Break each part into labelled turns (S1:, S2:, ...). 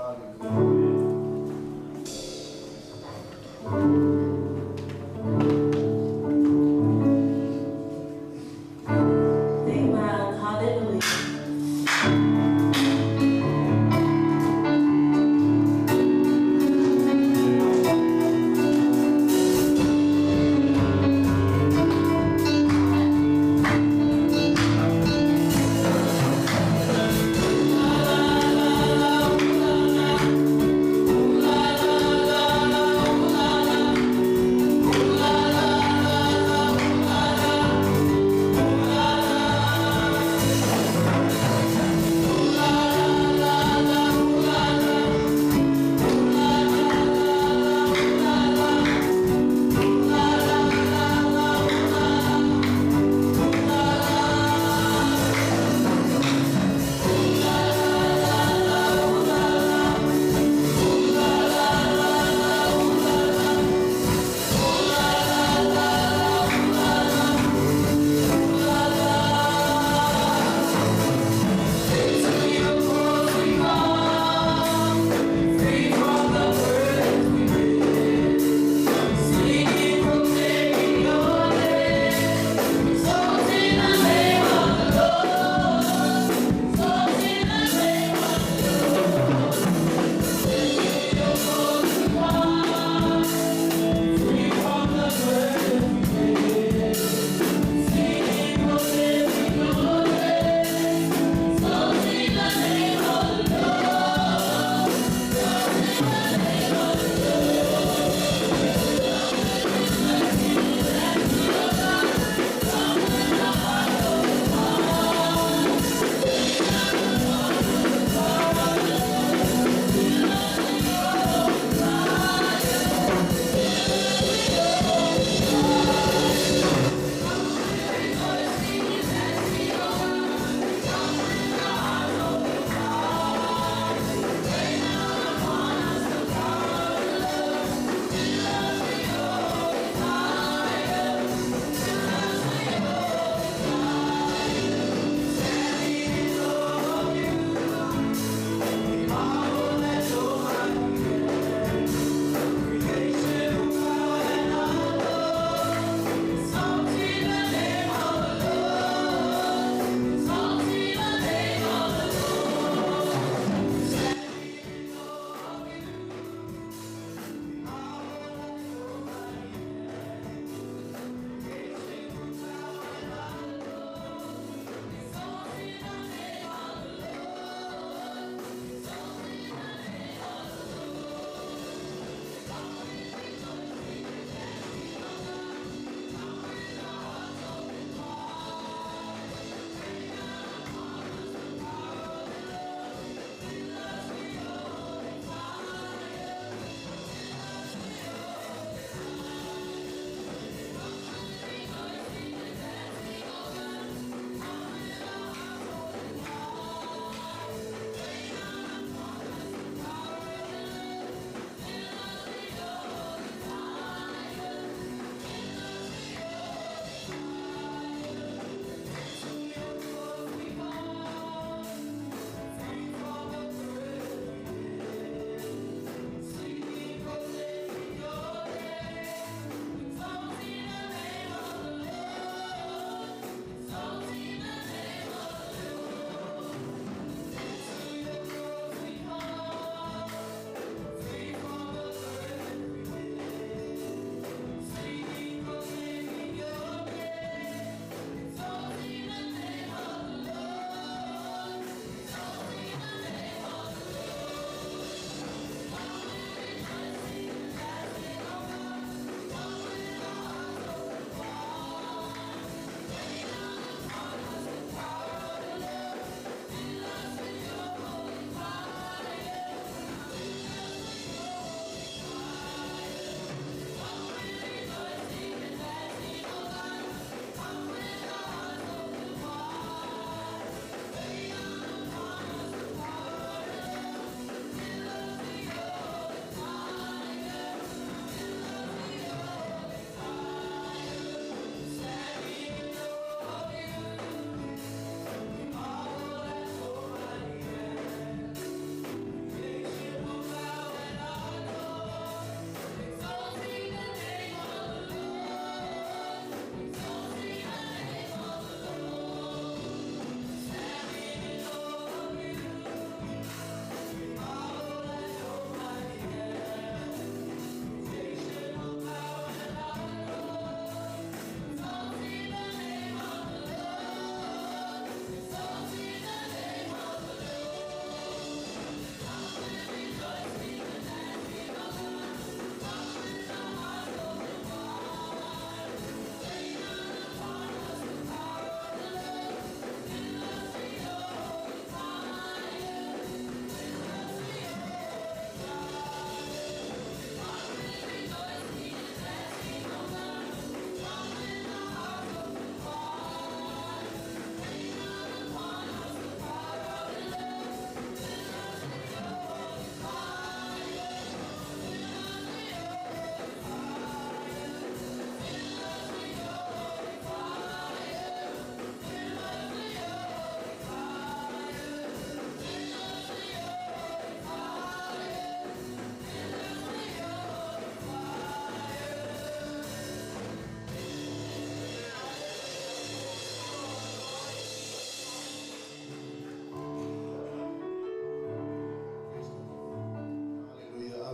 S1: Hallelujah.
S2: Amen. Hallelujah.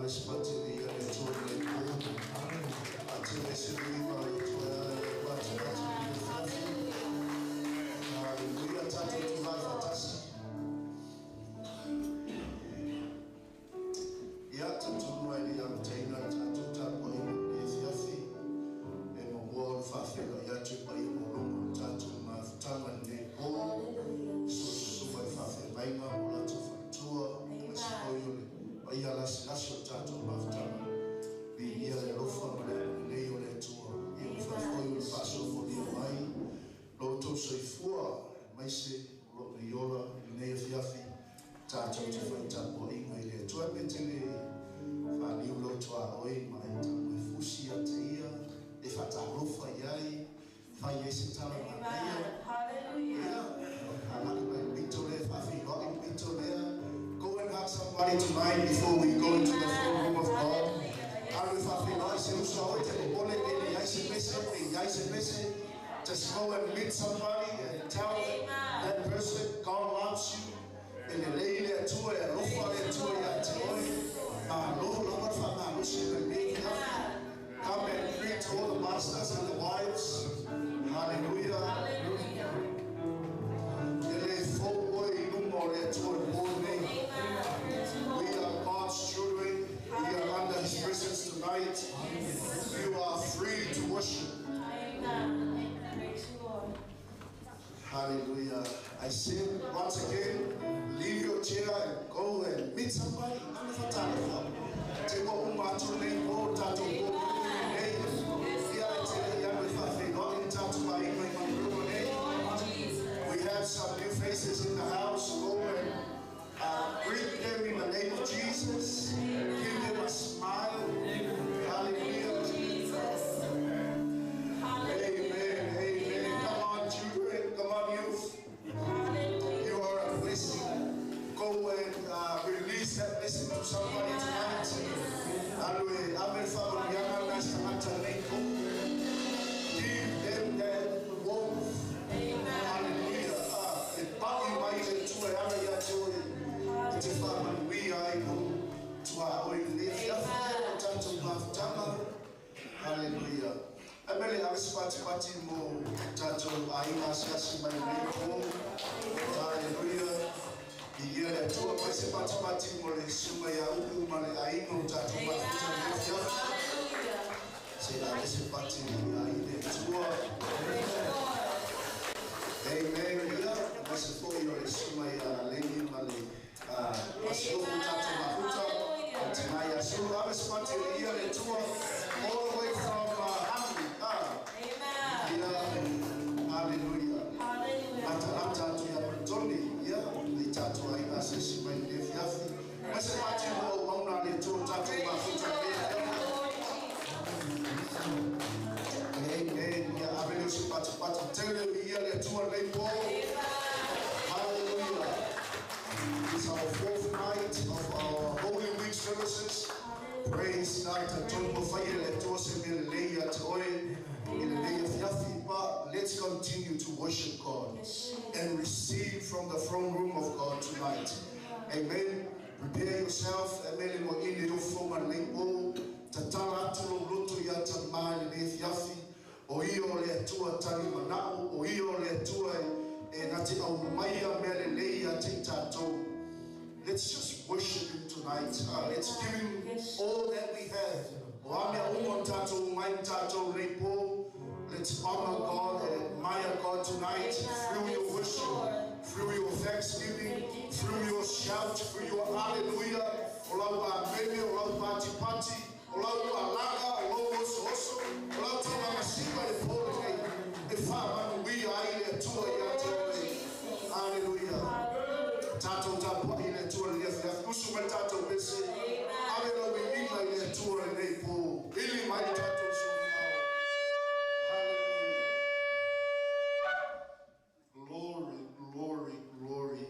S1: Ave se pati le ia le Atua i lenei po. Ati le se viiga o le Atua e pati pati i le fiafi. Hallelujah. Tatou tulai faatasi. Ia tatonu ai le amataina le tatou tapuaiga i le fiafi. E momua o le faafeiloai atu i paia maualuga o le tatou mafutaga i lenei po. Sususuga i faafeagaiga mo latou faletua. Aemaise foi o le paia lasilasi o le tatou mafutaga. Viia le alofa ma le agalelei o le Atua. Ia mafai foi ona faasoafolia mai lo outou soifua aemaise o loo nei ola i lenei afiafi tatou te faitapuaiga i le Atua. E pe te le faaliu lau tuaoi ma e tago e fusi ia te ia, e faatalofa i ai, fai ai se tala manaia.
S2: Hallelujah.
S1: Agai mai le pito lea, faafeiloai le pito lea. Go and hug somebody tonight before we go into the throne room of God. Alu e faafeiloai se uso a oe te popole e leai se pese, e iai se pese. Just go and meet somebody and tell that person God loves you. E lelei le Atua, e alofa le Atua ia te oe. Malo lava le faamalosi i lenei afiafi. Come and greet all the pastors and the wives. Hallelujah.
S2: Hallelujah.
S1: E le fou oe i luma o le Atua i le po lenei.
S2: Amen.
S1: We are God's children. We are under His presence tonight. You are free to worship.
S2: Amen. Praise the Lord.
S1: Hallelujah. I said once again, leave your chair and go and meet somebody. Alu faatalofa. Te ua uma atu nei po, tatou po nei. Ia e te le ia me faafeiloai le tatou aiga i Manuloa nei.
S2: Lord Jesus.
S1: We have some new faces in the house. Go and greet them in the name of Jesus. Give them a smile. Hallelujah.
S2: Jesus. Hallelujah.
S1: Amen. Amen. Come on, children. Come on, youth.
S2: Hallelujah.
S1: You are a blessing. Go and release that blessing to somebody tonight. Alu e ave faamanuiaga na se tagata nei po. Give them that warmth. Hallelujah. Ah, e pai mai le Atua e ala ia te oe. E te faamanuia ai lou tuaoi i lenei afiafi o tatou mafutaga. Hallelujah. E mele ave se patipati mo tatou aiga asiasi mai lenei po. Hallelujah. I ia le Atua mai se patipati mo le susuga ia Upu ma le aiga o tatou mafuta i lenei afiafi.
S2: Hallelujah.
S1: Se ave se pati ai le Atua.
S2: Praise the Lord.
S1: Amen. Ia, ma se foi o le susuga ia Leni ma le masiofo tatou mafuta. Tina ia Sulu. Ave se pati i ia le Atua. All the way from Hungary. Ah,
S2: Amen.
S1: ia, hallelujah.
S2: Hallelujah.
S1: Matalata atu ia Bretoni, ia, le tatou aiga asiasi mai lenei afiafi. Ma se pati mo auauna le Atua tatou mafuta i lenei afiafi.
S2: Lord Jesus.
S1: Amen. Ia, ave leo se patipati tele i ia le Atua lenei po. Hallelujah. It's our fourth night of our Holy Week services. Praise God. Talitonu ua faia e le Atua se mea lelei ia te oe i lenei afiafi. But let's continue to worship God and receive from the throne room of God tonight. Amen. Prepare yourself. Amen. Mo ini ro fonga lenei po. Tatala atu lou loto ia Tamā i lenei afiafi. O ia o le Atua tali manao. O ia o le Atua e na te aumaia mea lelei ia te i tatou. Let's just worship Him tonight. Let's give Him all that we have. O a mea uma o tatou mai tatou lenei po. Let's honor God and admire God tonight through your worship, through your thanksgiving, through your shout, through your hallelujah. O lau amene, o lau patipati, o lau alaga, o lau osooso, o lau tauagasipa i le po lenei. E faamanuia ai le Atua ia te oe. Hallelujah. Tatou tapuai i le Atua i lenei afiafi. Usu mai tatou pese. Ave lau viiga i le Atua i lenei po. Ili mai le tatou soifua. Hallelujah. Glory, glory, glory.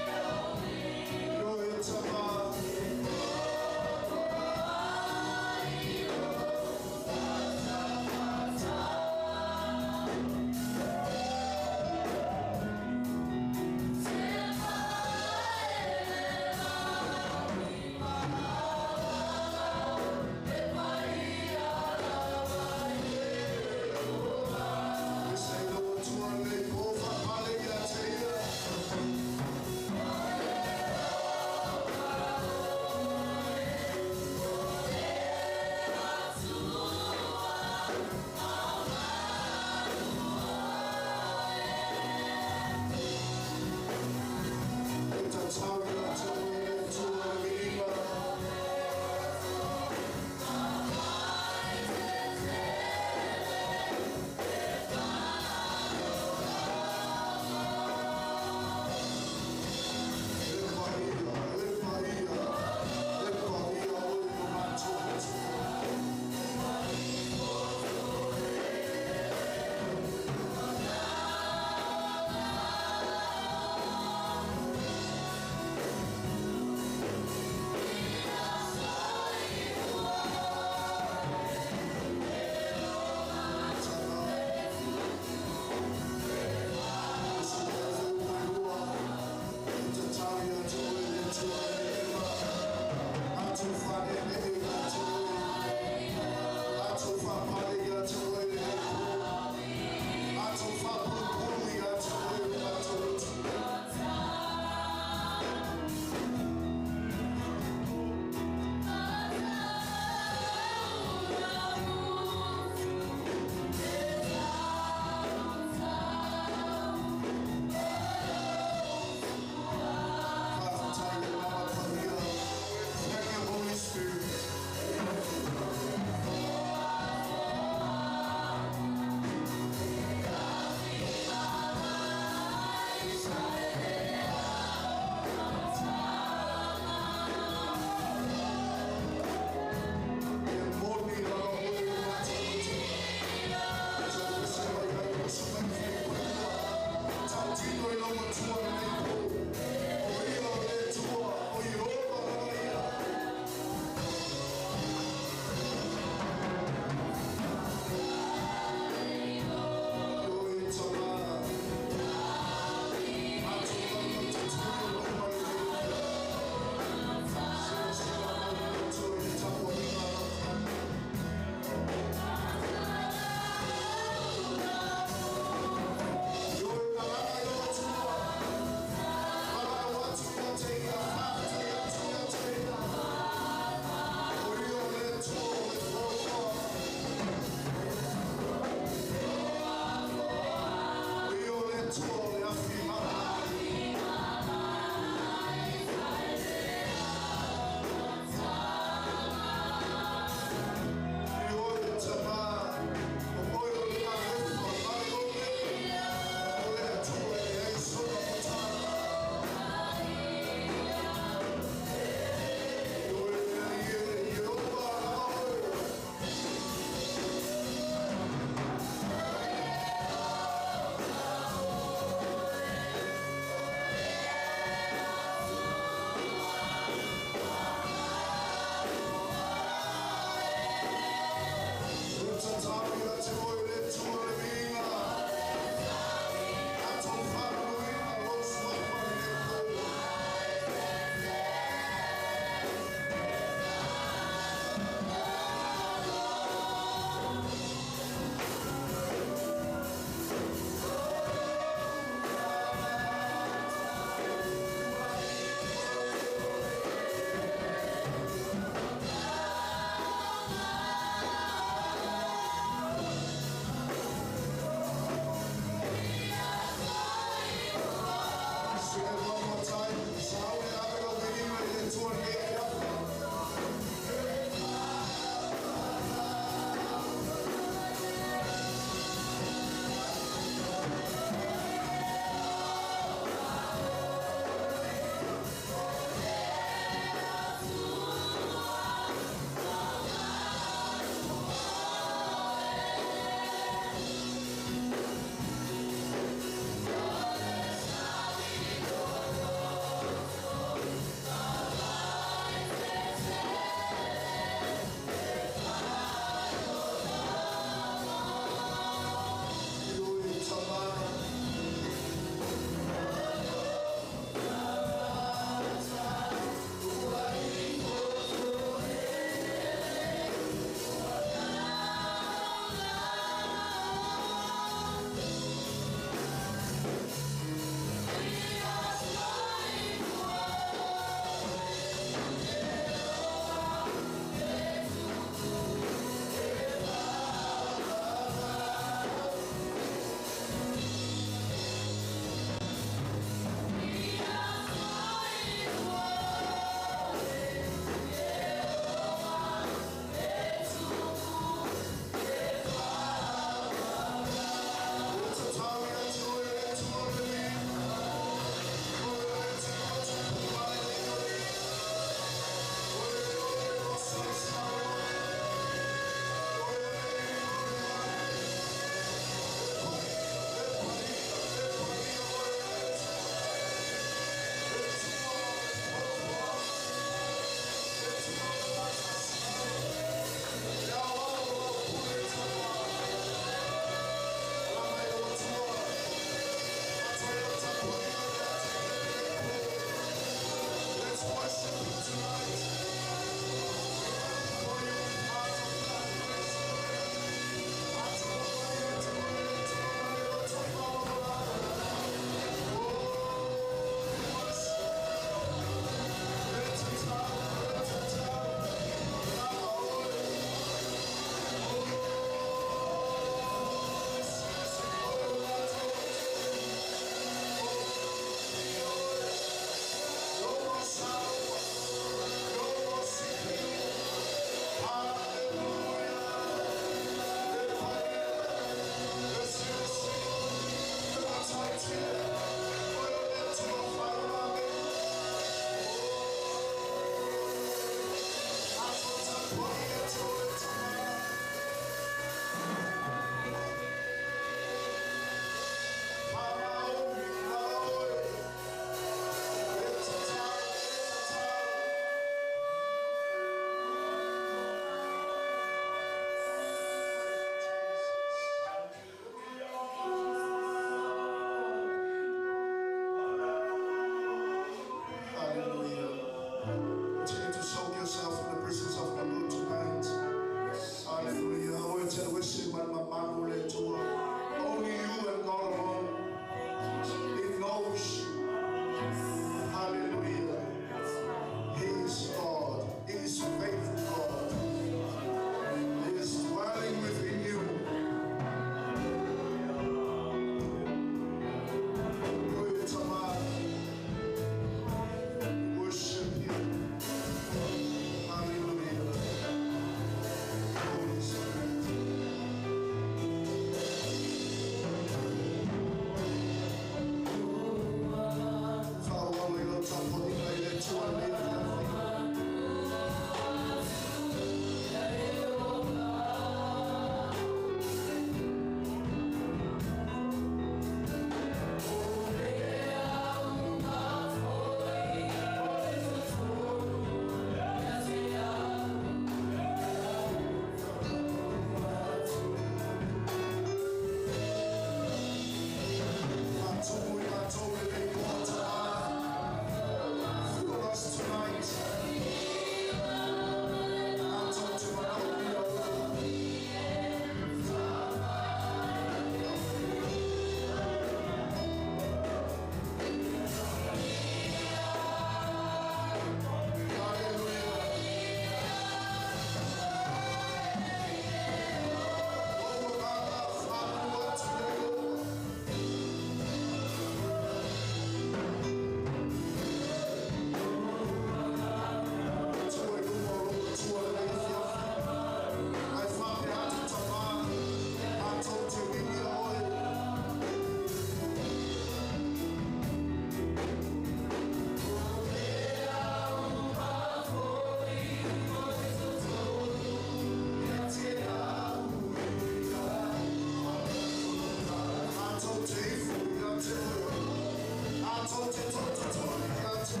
S1: te Oe. Tātou te tototo ia te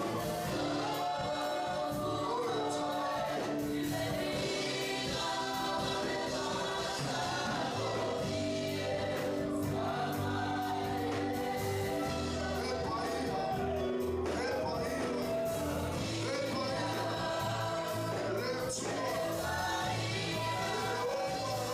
S1: Oe. Glory to God. E paia, e paia, e paia, le Atua, le oa.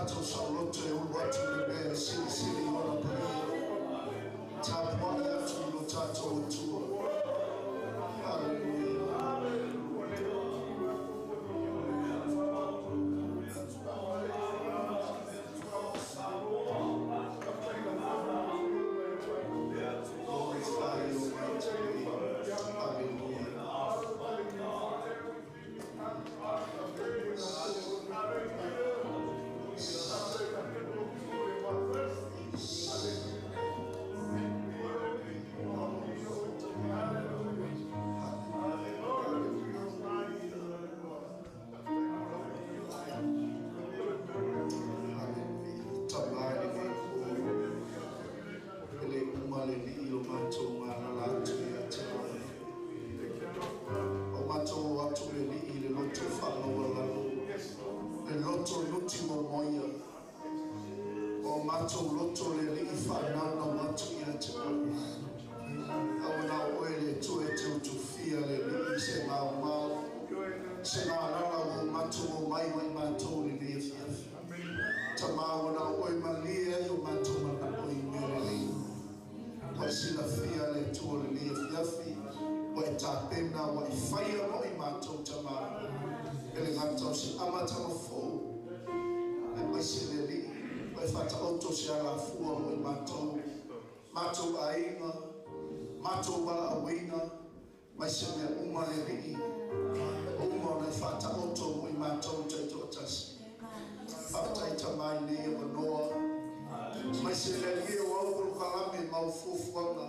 S1: tātou sauloto e ulu atu le mea sili sili i ona paia. Tapuai atu i lo tātou Atua. Hallelujah. Glorify your mighty name. Hallelujah. Hallelujah. Tamai le e le uma le li o mātou ngā atu ia te oe. O mātou atu le li i le loto whangawa lalo. Le loto nuti mo moia. O mātou loto le li i whanau atu ia te oe. Au nā oe le tue te utufia le li i se ngā mau. Se ngā rara o mātou o mai mai mātou le li e fiafi. Tamā wana oe malia i o mātou mana o i mere lei. Wa sila fia le tua le li e fiafi. Wa e tāpena, wa e whaia mo i mātou tamā. E le ngātau se amatanga fō. E mai se le li. Wa e whata oto se ala fua mo i mātou. Mātou ainga, mātou wala awina. Mai se mea uma le li. Uma o le whata oto mo i mātou taito atasi. Whataita mai nei e manoa. Mai se le lie o au kuru kalame mau fufuanga.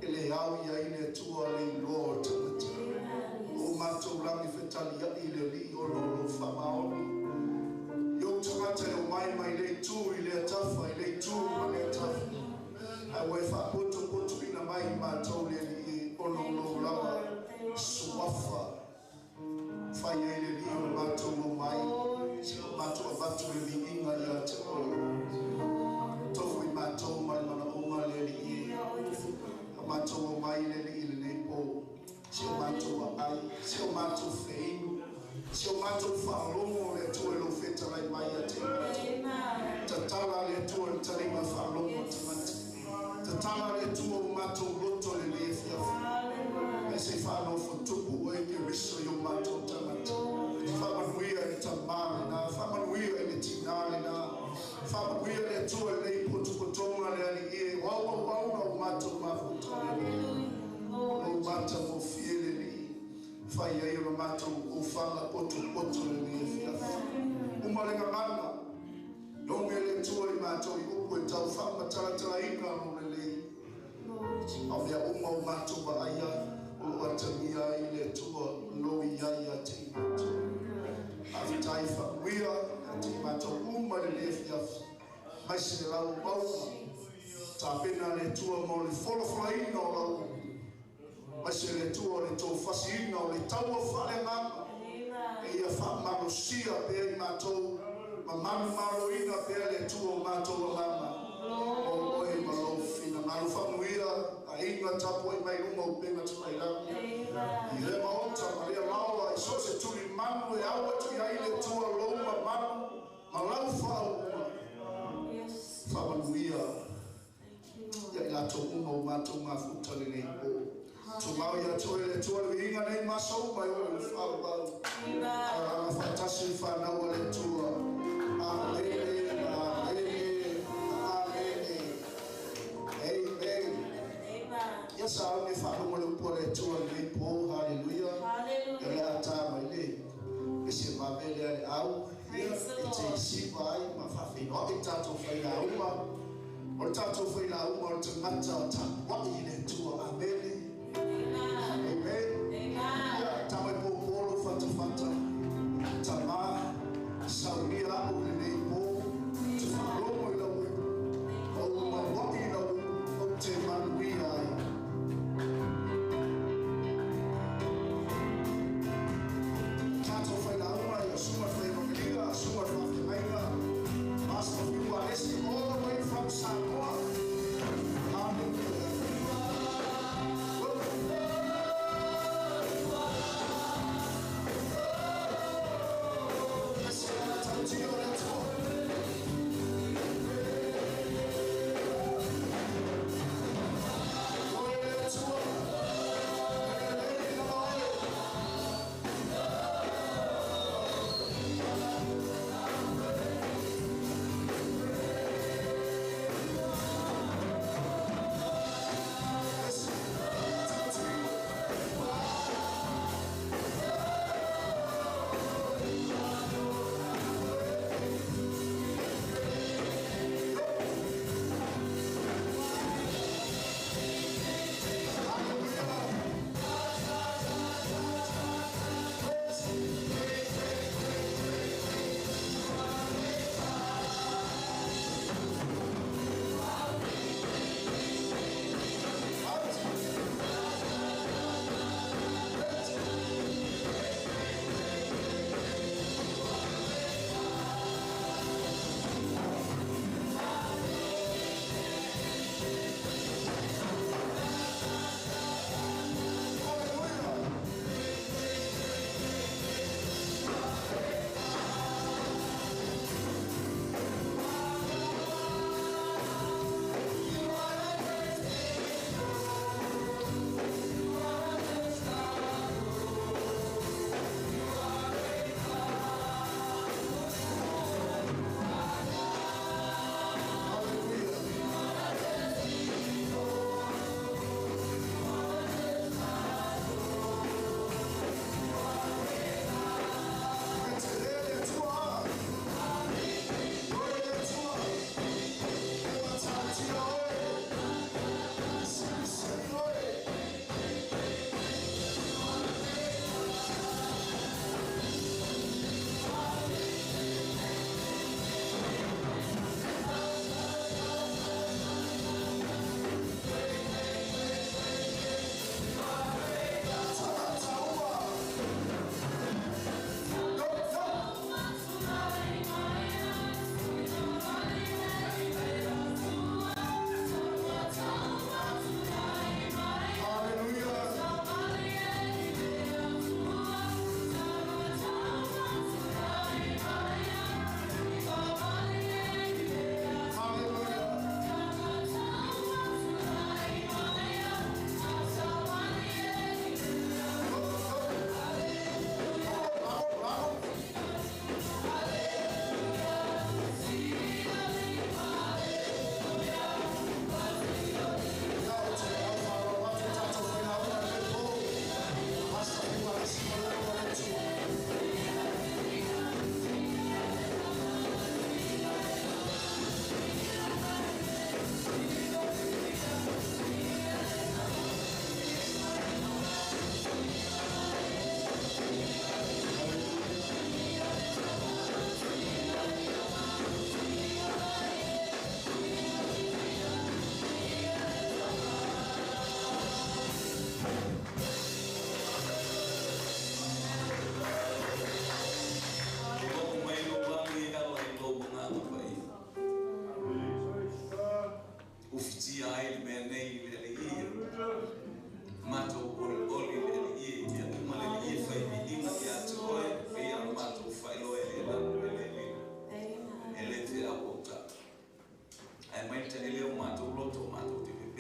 S1: E le au ia i le tua le iloa o tangata. O mātou langi whetali ai le li o lo lo whamaoni. I o tangata e o mai mai le tū i le atafa, i le tū ma le atafa. Ai wai whapoto poto ina mai mātou le li o lo lo lava suafa. Whai ai le li o mātou o mai. Se o mātou a batu le li inga ia te oe. Tofu i mātou mai mana o ngā le li i. A mātou o mai le li i le nei pō. Se o mātou a ai. Se o mātou wheinu. Se o mātou whalongo le atua e lo whetalai mai a te mātou. Tatala le atua le taringa whalongo te mata. Tatala le atua o mātou loto le le fiafi. Mai se whanau whatupu oe ke riso i o mātou tangata. Whamanuia i le tamā le nā, whamanuia i le tina le nā, whamanuia le atua le nei potupotonga le ali e, wau au au o mātou mafuta le li. O mata mo fie le li, whai ai o mātou o whanga potupoto le li e fiafi. Uma le ngangana, nonge le atua i mātou i upu e tau whamatalatala inga o le lei. Au mea uma o mātou wa aia, o lo atangia i le atua lo i ai a te i mātou. Awhitai whakuia a te i mātou uma le le fiafi. Mai se le lau maunga. Tāpena le atua mo le folofolaina o lau. Mai se le atua o le tō whasiina o le taua whale nganga. E ia whamalosia pea i mātou. Ma manu maloina pea le atua o mātou a mama. O oe ma lau whina. Ngalo whamuia a inga tapu ai mai uma o penga te mai rangi. I le maota ma lea laoa i so se tuli manu e au atu i ai le tua louma manu ma lau whau uma. Whamanuia ia i lātou uma o mātou ngā futa le nei pō. Tūmau ia tua i le tua le inga nei masa uma i o le whau wau. Aranga whatasi whanau a le tua. Amene, amene, amene. Amen. Ia sa au ne whanau le upua le tua le nei pō. Hallelujah. Ia le ata mai le. E se mabele ale au. Ia e te sipa ai ma whawhinoa i tātou whaila uma. O le tātou whaila uma o le tangata o tāpua i le tua. Amene. Amen. Ia tamai pōpōlo whatawhata. Tamā saunia au le nei pō. Te whakalomo i lau upu. O mawai i lau upu. O te manuia ai. Tātou whaila uma i a sunga whaimakalia, a sunga whawhengainga. Master of Ualesi all the way from Samoa. Hallelujah. Whoa.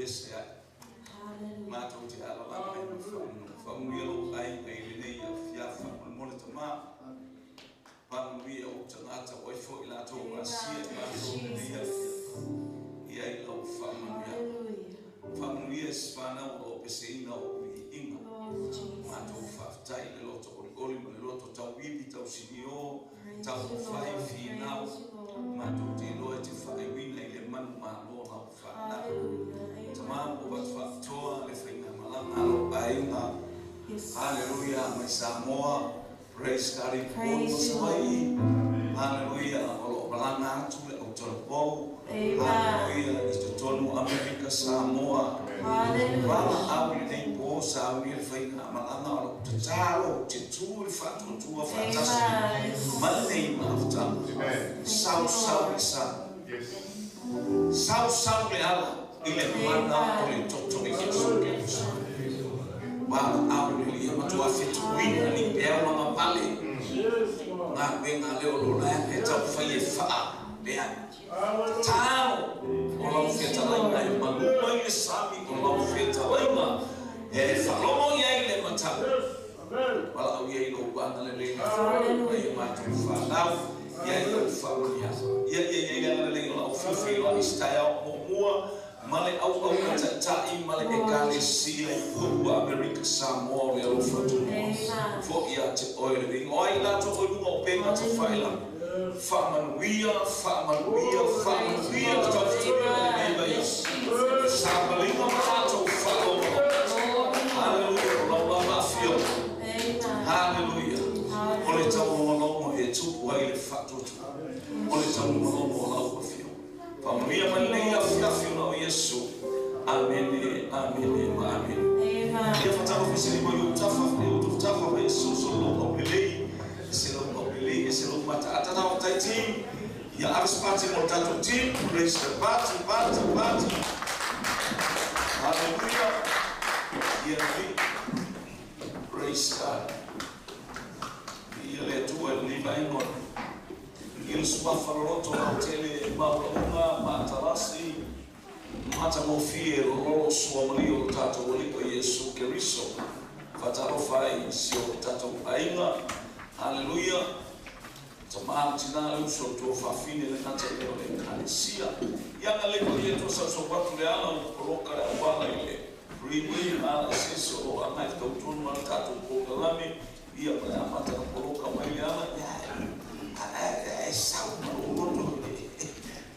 S3: pese ai. Mātou te alalala e whamuia lo ai i lenei a fiafa mo le mole tamā. Whamuia o tangata o ifo i lātou o asia i mātou lenei a fiafa. Ia i lau whamuia. Whamuia e swanau o pese ina o ui inga. Mātou whaftai le loto oli oli ma le loto tau iwi tau sinio tau whai whinau. Mātou te loe te whaewina i le manu mālo lau whanau. Tamā o watu whakatoa le whainga malanga alo ainga. Hallelujah, mai Samoa. Praise God, i kōno Hallelujah, o lo malanga atu le au tolopou. Hallelujah, i te tonu Amerika Samoa. Wala au le nei pō sa au ni le whainga malanga o lo te talo, te tū le whatuatua whatasi. Malei maafutama. Sau sau le sa. Sau sau le ala i le mana o le toto i Yesu Kristo. Wala au le lia matua whituina ni pea manga pale. Ngā wenga leo lo la e tau whai e whaa lea. Tao o lau whiatalaina e manuma i le sami o lau whiatalaina e whalomo i ai le matau. Wala au i ai lo wana le lenga e mātou whanau. Ia i lau whaonia. Ia ia ia ia le lenga lau whiwhi loa istai au mō mua. Male au au ka tatai male e kale sia i puru Amerika Samoa le alofa tunua. Fo ia te oe le vinga. Oi lato oi lunga o penga te whaila. Whaamanuia, whaamanuia, whaamanuia le taufutuia le nei mai. Samalinga ma lato whalonga. Hallelujah, o lau lava afio. Hallelujah. O le tau e tupu ai le whatotu. O le tau o lau afio. Whaamanuia mai nei afiafi o lau Yesu. Amene, amene, ma amene. Ia whataka whisiri mai o tafa, o tafa wa Yesu so lo au lelei, se lo au lelei, se lo mata atata o tai team. Ia aris party mo tatou team, praise the party, party, party. Hallelujah. Ia vi. Praise God. Ia le tua le vaingon. Ia le suafa loloto au tele maulaunga, maatalasi, mata mofie lolo suamali o tatou ali o Yesu Keriso. Whatalofa i si o tatou ainga. Hallelujah. Tamā tina le uso tō whawhine le ngata i leo le kalesia. Ia nga leko i e tō sa so watu le ala o poloka le awala i le freeway ma ala sisi o anga i tautonu ma tatou pōkalame. Ia ma le amata na poloka mai le ala. Ia e sau ma lo loto.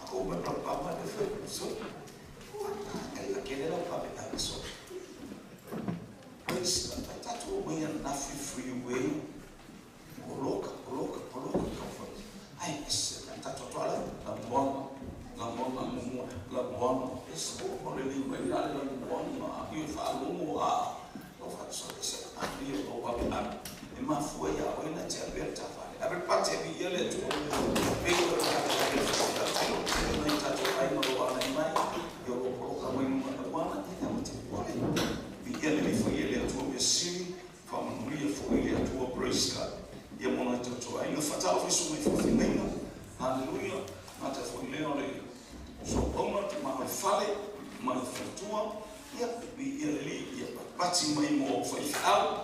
S3: Ako me prapama le whai so. E la kele la pape na so. Praise God. Tatou mai a nafi freeway. Poloka, poloka, poloka kau. Ai, ese tatou toala la moana, la moana, la moana. Ese o le li mai la la moana. Io fa longo a. Lo fa so ese a io lo wa a. E ma fu ia o ina te aberta fa. Aber parte vi ia le tu. Pe o ta ta ta. Mai tatou ai ma lo ana mai. Io lo poloka mai ma la moana e na te pole. Vi ia le fo ia le tu me siri. Fa manuia fo ia le tu praise God. Ia mona te tau ai. Nga whatao whisu mai whawhinenga. Hallelujah. Ngā te whoi leo le so ona te maha whale, maha whatua. Ia, ia le li, ia pati mai mo whai whiau.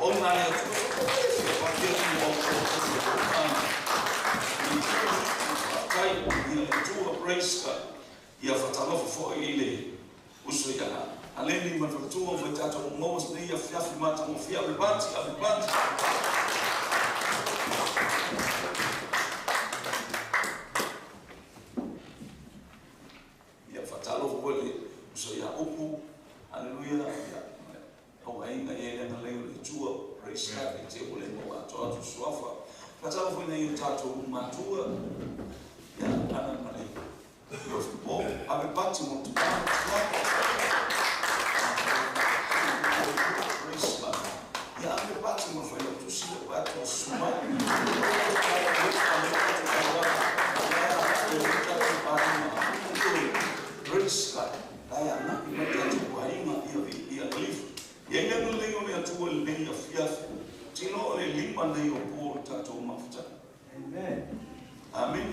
S3: O ona le atua, o whakia tu o whakai, ia le atua, praise God. Ia whatalofa whoi i le uso ia. Aleni ma whatua, whai tātou o ngoas nei, ia whiafi mata mo whia, abibati, abibati. Ia whatalofa koe le uso ia upu, hallelujah, ia au ainga ia le ana leo le tua, praise God, e te ole mo atoa atu suafa. Whatalofa nei o tātou matua, ia ana male, o abibati mo te pāna, praise God. Ia abibati mo whai o tusi le pātua sumai. Praise God. Lai ana i mai tātou ainga ia lifu. Ia ia ngā leo le atua le nei a fiafi. Tino o le lima nei o pō le tātou mafuta. Amen. Amen.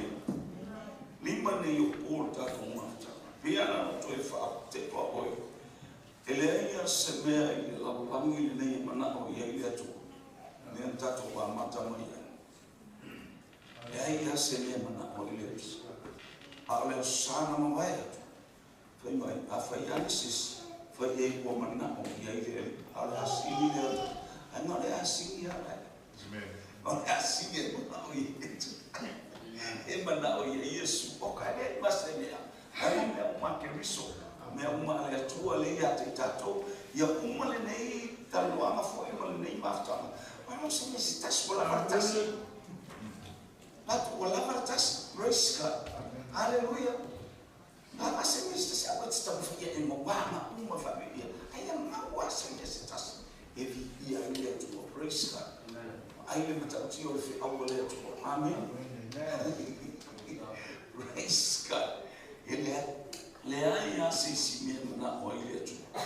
S3: Lima nei o pō le tātou mafuta. Pea na no toe whaatepa o E leai ia se mea i le lalolagi lenei e manao i ai le Atua, lea na tatou amata mai ai. Leai ia se mea e manao ai le Atua. A o le aso Sa na mavae atu, fai mai, afai lava le se isi, fai i ai ua manao i ai le Alii, a o le asini lea, ai na o le asini lava la. O le asini e manao i ai le Atua. E manao i ai Iesu. O ka leai ma se mea. Ai o mea uma a Keriso, mea uma a le Atua lea ia te i tatou. Ia uma lenei talanoaga foi ma lenei mafutaga, ua se mea se tasi, ua lava le tasi. Latu, ua lava le tasi. Praise God. Hallelujah. Lava se mea se tasi, aua e te taumafai ia e maua uma faapea. Ai ia maua se mea se tasi e viia ai le Atua. Praise God. Ai le matautia o le feau a le Atua. Amen. Praise God. E leai lava se isi mea e manao ai le Atua.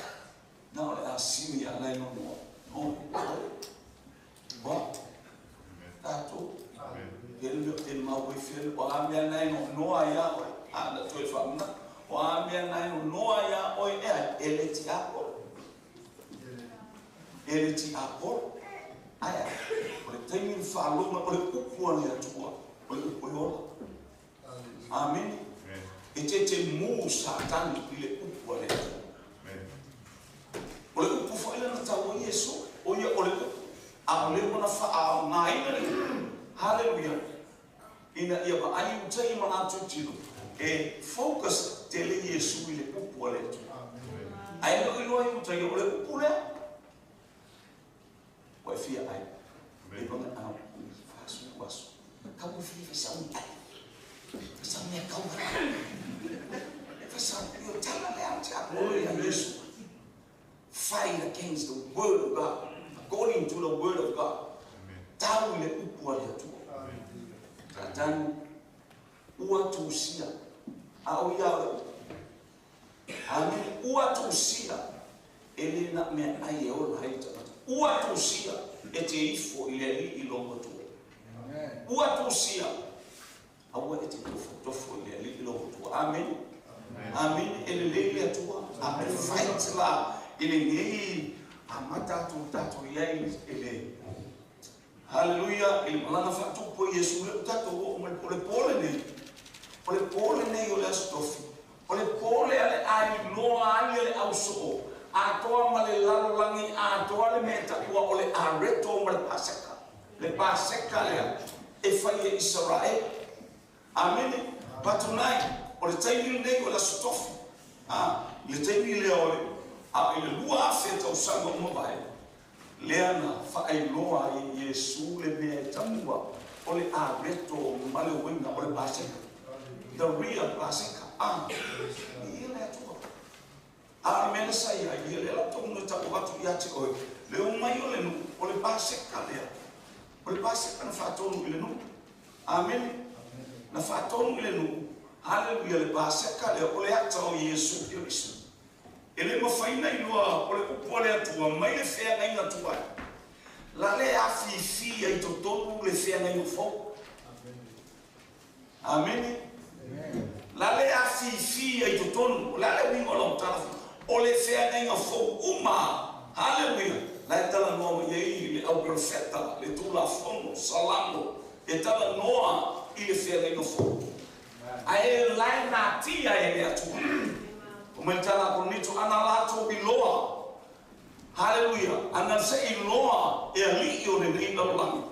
S3: Na o le asini a la e nonoa. Oi, oi. Wa, tatou. Fea le mea o te mau ai, fea le, o a mea na e nonoa iā oe, a na toe faamanatu. O a mea na e nonoa iā oe e ai, e le tiapolo. E le tiapolo. Ae a, o le taimi le faalogo, o le upu a le Atua, o le upu e ola. Amene. E te te mu Satani i le upu a le Atua. O le upu foi lea na tau ai Iesu, o ia o le upu, a o lea ua na faaaogaina le upu, haleluia, ina ia vaai i uta i ma latou tino, e focus tele Iesu i le upu a le Atua. Ae le o iloa i uta ia o le upu lea, ua e fia ai, e paga au, 40 aso, kau e fia fai sau ni ai, fai sau mea kau fai sau, io tala lea te apo ia Iesu. Fight against the word of God, according to the word of God. Tau i le upu a le Atua. Satani, ua tusia, a o ia o le upu. Amen. Ua tusia, e le na mea ai e ola ai le tagata. Ua tusia, e te ifo i le Alii i lou Atua. Ua tusia, aua e te tofotofo i le Alii i lou Atua. Amen. Amen. E lelei le Atua. Amen. Fight la i lenei amata atu tatou i ai i le Hallelujah, i le malaga faatupu o Iesu lea ua tatou oo mai o le po lenei. O le po lenei o le Aso Tofi. O le po lea le ailoa ai e le ausoo atoa ma le lalolagi atoa le mea e taua o le areto ma le Paseka. Le Paseka lea e fai e Isaraele. Amene. But tonight, o le taimi lenei o le Aso Tofi. I le taimi lea o le, a i le 2000 tausaga ua mavae, lea na faailoa ai e Iesu le mea e taua o le areto ma le uiga o le Paseka. The real Paseka. Ia le Atua. A o le mea na sa i ai, ia lea la outou e tau atu ia te oe, le omai o le nuu, o le Paseka lea. O le Paseka na faatonu i le nuu. Amene. Na faatonu i le nuu. Haleluia, le Paseka lea o le ata o Iesu Keriso. E le mafai ona iloa o le upu a le Atua mai le feagaiga tuai. La le afifi ai totonu le feagaiga fou. Amene. La le afifi ai totonu, o le a le uiga o lau tala foi? O le feagaiga fou uma. Haleluia. La e talanoa mai ai le au perofeta, le Tulafono, Salamo, e talanoa i le feagaiga fou. Ae la e natia e le Atua. O mai le tala a Korinito, ana latou iloa, haleluia, ana se iloa e alii o lenei lalolagi.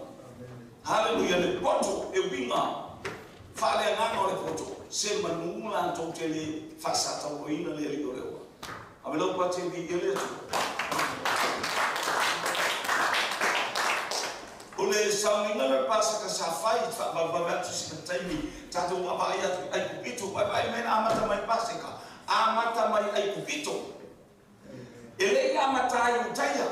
S3: Haleluia, le poto e uiga faaleagaga o le poto, se manu latou te le faasatauaina le alii o le ola. Ave lau pati e viia le Atua. O le sauniga lea o le Paseka sa fai i te faavavevave atu i sina taimi, tatou vaavaai atu i Aikupito, vaevae mai na amata mai Paseka, amata mai Aikupito. E le i amata ai Iutaia.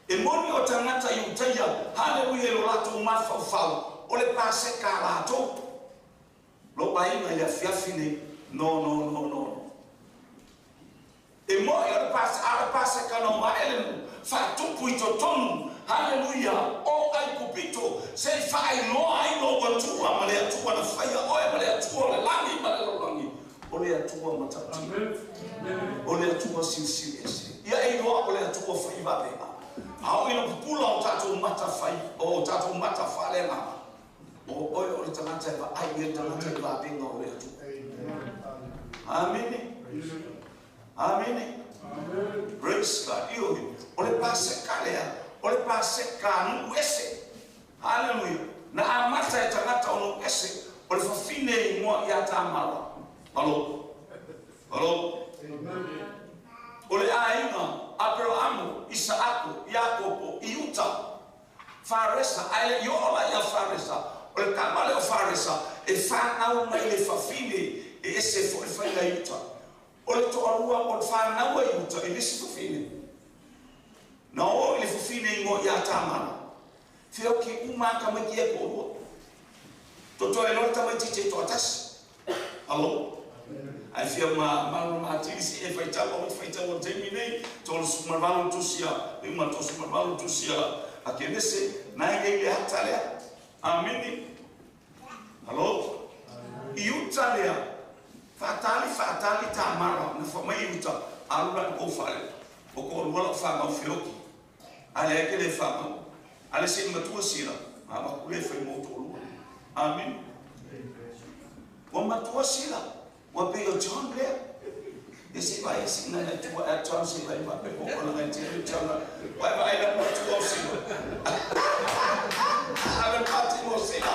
S3: E moni o tagata Iutaia, haleluia, i lo latou mafaufau, o le Paseka a latou. Lou aiga i le afiafi nei, no, no, no, no, no. E moi o le Paseka, a o le Paseka na omae le nuu, faatupu i totonu, haleluia, o Aikupito, se i faailoa ai lou Atua ma le Atua na faia oe ma le Atua o le lagi ma le lalolagi, O le Atua matautia. O le Atua silisili ese. Ia e iloa o le Atua faivavega. A oo ina pupula o tatou mata fai, o tatou mata faaleagaga, o oe o le tagata e vaai i le tagata i vavega o le Atua. Amene. Amene. Praise God. Ioe. O le Paseka lea, o le Paseka a nuu ese. Haleluia. Na amata e tagata o nuu ese, o le fafine e igoa ia Tamara. Alo. Alo. O le aiga Aperaamu, Isaako, Iakopo, Iuta, Faresa, ae le i oo la ia Faresa, o le tama lea o Faresa e fanau mai le fafine e ese foi le faiga i uta. O le toalua o le fanau a Iuta i le isi fafine. Na oo i le fafine e igoa ia Tamara. Feoki uma a tamaiti ia e toalua. Totoe loa le tamaitiiti e toatasi. Alo. Ae fia malamalama atili se e faitau aua te faitau o le taimi nei, 38 tusi a lima 38 tusi a Kenese, na e i ai le ata lea. Amene. Alo. I uta lea, faatali faatali Tamara na fa mai i uta, alu la i kou fale, o toalua lau fanau feoki. A leai ke le fanau, a le se i matua sila, ma avatu le fai mo toalua. Amene. Ua matua sila, ua pei o John lea. Ia se i vaai e sina nai tua ea John se i vaai faapea ko ola ngai tele John ua e vaai la matua o sila. Ave le pati mo sila.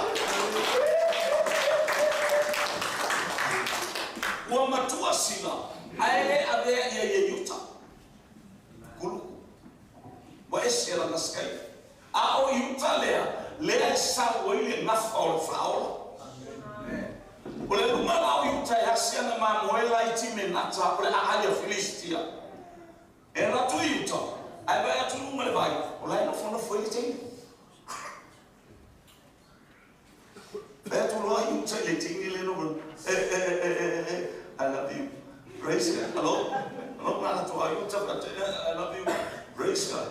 S3: Ua matua sila, ae le avea ia ia i uta. Kuluku. Ua ese lana skai. A o i uta lea, lea e sau ai le gafa o le faaola. O le luga la o Iuta e asi ana mamoe laiti me nata o le aai a Filistia. E alu atu i uta, ae vaai atu i luga le vai, o la e nofonofo ai le teine. Vaai atu loa Iuta i le teine lea nofonofo, e, e, e, e, e, e, I love you. Praise God. Hello? Hello, na atu a Iuta, I love you. Praise God.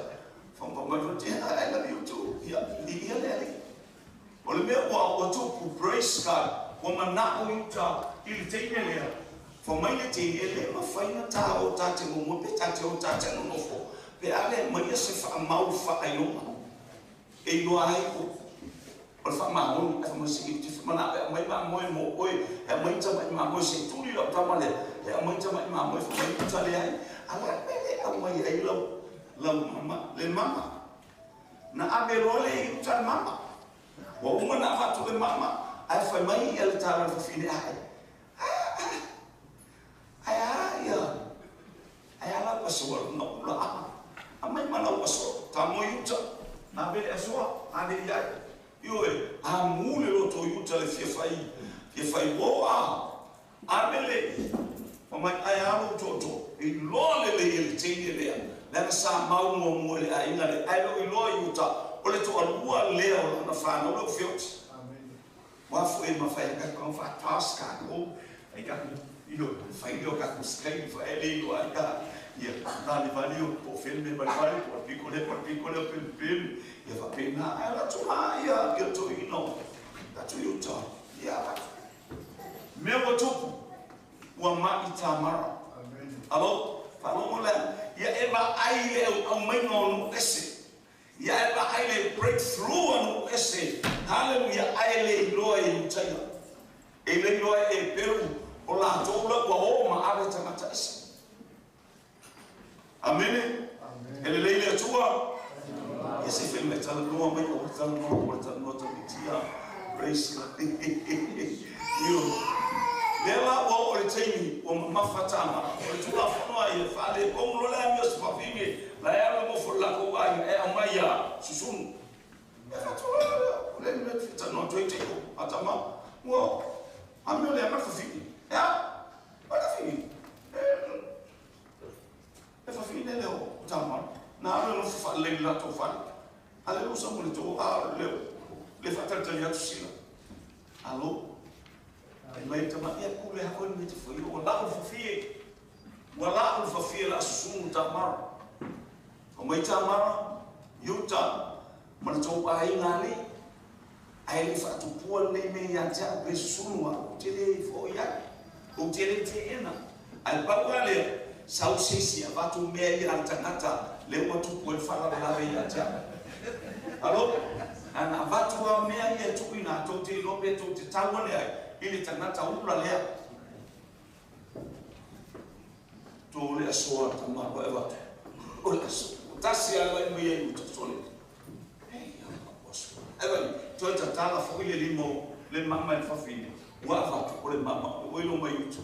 S3: Whakapapa mai foi, I love you too. Ia, i ia le alii. O le mea ua tupu, praise God, ua manao i uta i le teine lea, fa mai le teine, e le mafai na ta o ta te momoe pe ta te o ta te nonofo, pe a le aumaia se faamau faailoga e iloa ai o o le faamahoni, ae fa mai se i te manao e aumai mamoe mo oe, e aumai tamai mamoe se i tuli lau tama lea, e aumai tamai mamoe fa mai uta leai, a o le a le mea le aumai ai lau lau mama, le mama. Na ave loa le i uta le mama. Ua uma na avatu le mama, ae fai mai ia le tala le fafine, Ae, ae, ae a ia, ae a lau asoa lona ula a, aumai ma lau asoa, tamo i uta, ave le asoa, ave i ai. Ioe, amu le loto i uta le fia fai, fia fai uo a, Ave le Fa mai ae a lou tootoo, e iloa lelei e le teine lea, leaga sa mau muamua i le aiga lea, ae le o iloa i uta, o le toalua lea o lana fanau lea ua feoti. Ua foi e mafai ai kakou faataas kakou, ai kakou io fai lea o kakou skai fa e le iloa ai ka ia tali vali o po o fea le mea valevale po o le piko lea po o le piko lea pelu pelu ia faapena ae alu atu la ia ia toeaina o atu i uta ia avatu. Mea ua tupu, ua maʻi Tamara. Alo, faalogo lea, ia e vaai i le aumaiga o nuu ese. Ia e vaai le breakthrough a nuu ese. Haleluia, ae le iloa e Iutaia. E le iloa e Eperu, o latou la ua o ma ave tagata ese. Amene. E lelei le Atua. Ia se i fai mai, talanoa mai, aua le talanoa, aua le talanoa tauitia. Praise God. Io. Lea la ua oo le taimi ua mamafa Tamara. O le Tulafono a ia, faaletonu loa le amio a se fafine, la e alu e nofo i le latou aiga e aumai ia susunu. E faatu loa lea, o le mea e fia talanoa atu ai Jacob, a Tama, ua amio le ama le fafine. E a? O le fafine. E, E fafine lea o Tamara, na alu e nofo faalelei i le latou fale. A lea ua sau ma le too, a lea le faatalitali atu sila. Alo, fai mai le tama, ia pule lava oe le mea e te faia, ua la'u le fafie, ua la'u le fafie o le a susunu Tamara. Fai mai Tamara, Iuta, ma le tou aiga alii, ae le i faatupua lenei mea ia te au pe susunu au, ou te le foi ai. Ou te le te ena. Ai paua lea, sau sisi a vatu mea i al tangata, le ua tupu e whalalave i atia. Alo? Ana vatu a mea i e tuina, tau te ilope, tau te taua lea, i le tangata ula lea. Tō le asoa tamaro e vatu. O le asoa. Tasi ala i mea i uta sole. Hei, a e vai, toi tatala fo i le limo, le mama e whawhine. Ua vatu, o le mama, o ilo mai uta.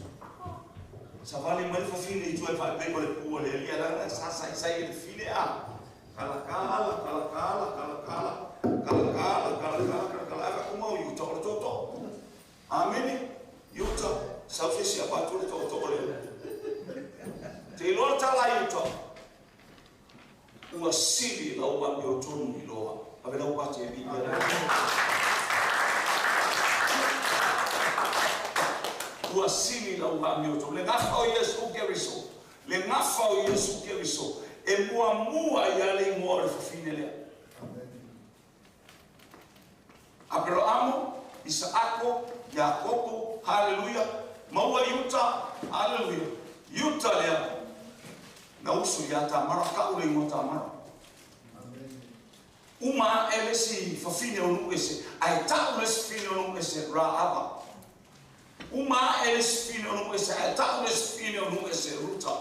S3: Sa vale mai whawhine i tua e whaipei o le pua le lia lana, sa sa i sai e le fine a. Kala kala, kala kala, kala kala, kala kala, kala kala, kala kala, ava kuma o iuta o le toto. Amene, iuta, sau se si avatu le toto o le. Te iloa tala iuta. Ua sili lau wa mi o tonu i loa. Ave lau pati e li. Ua sili lau wa mi o tonu. Le gafa o Yesu Keriso. Le gafa o Yesu Keriso. E mua mua i ale i mua o le fafine lea. Aperoamo, Isaako, Iakopo, haleluya, maua iuta, haleluya. Iuta lea, na usu ia tamara, ka ule ingoa tamara. Uma elesi fafine o nu'u ese, ae ta'u le isi fine o nu'u ese Raaba. Uma elesi fine o nu'u ese, ae ta'u le isi fine o nu'u ese Ruta.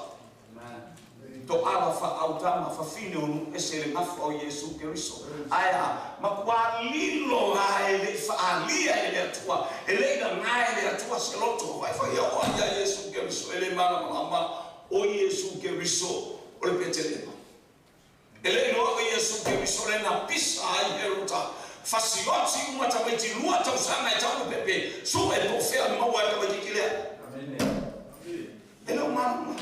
S3: To ala wha fafine o nu'u ese le gafa o Iesu Keriso. Ae a makua lilo a e le whaalia e le atua, e le ina ngae le atua se loto, vai whai o ia Iesu Keriso, e le malamalama o Iesu Keriso o le Petelema. E le iloa o Iesu Keriso le na pisa ai he ruta. Fasioti uma tamaiti lua tausanga e tau pepe, su e po fea maua e tamaiti ki lea. E le o mana.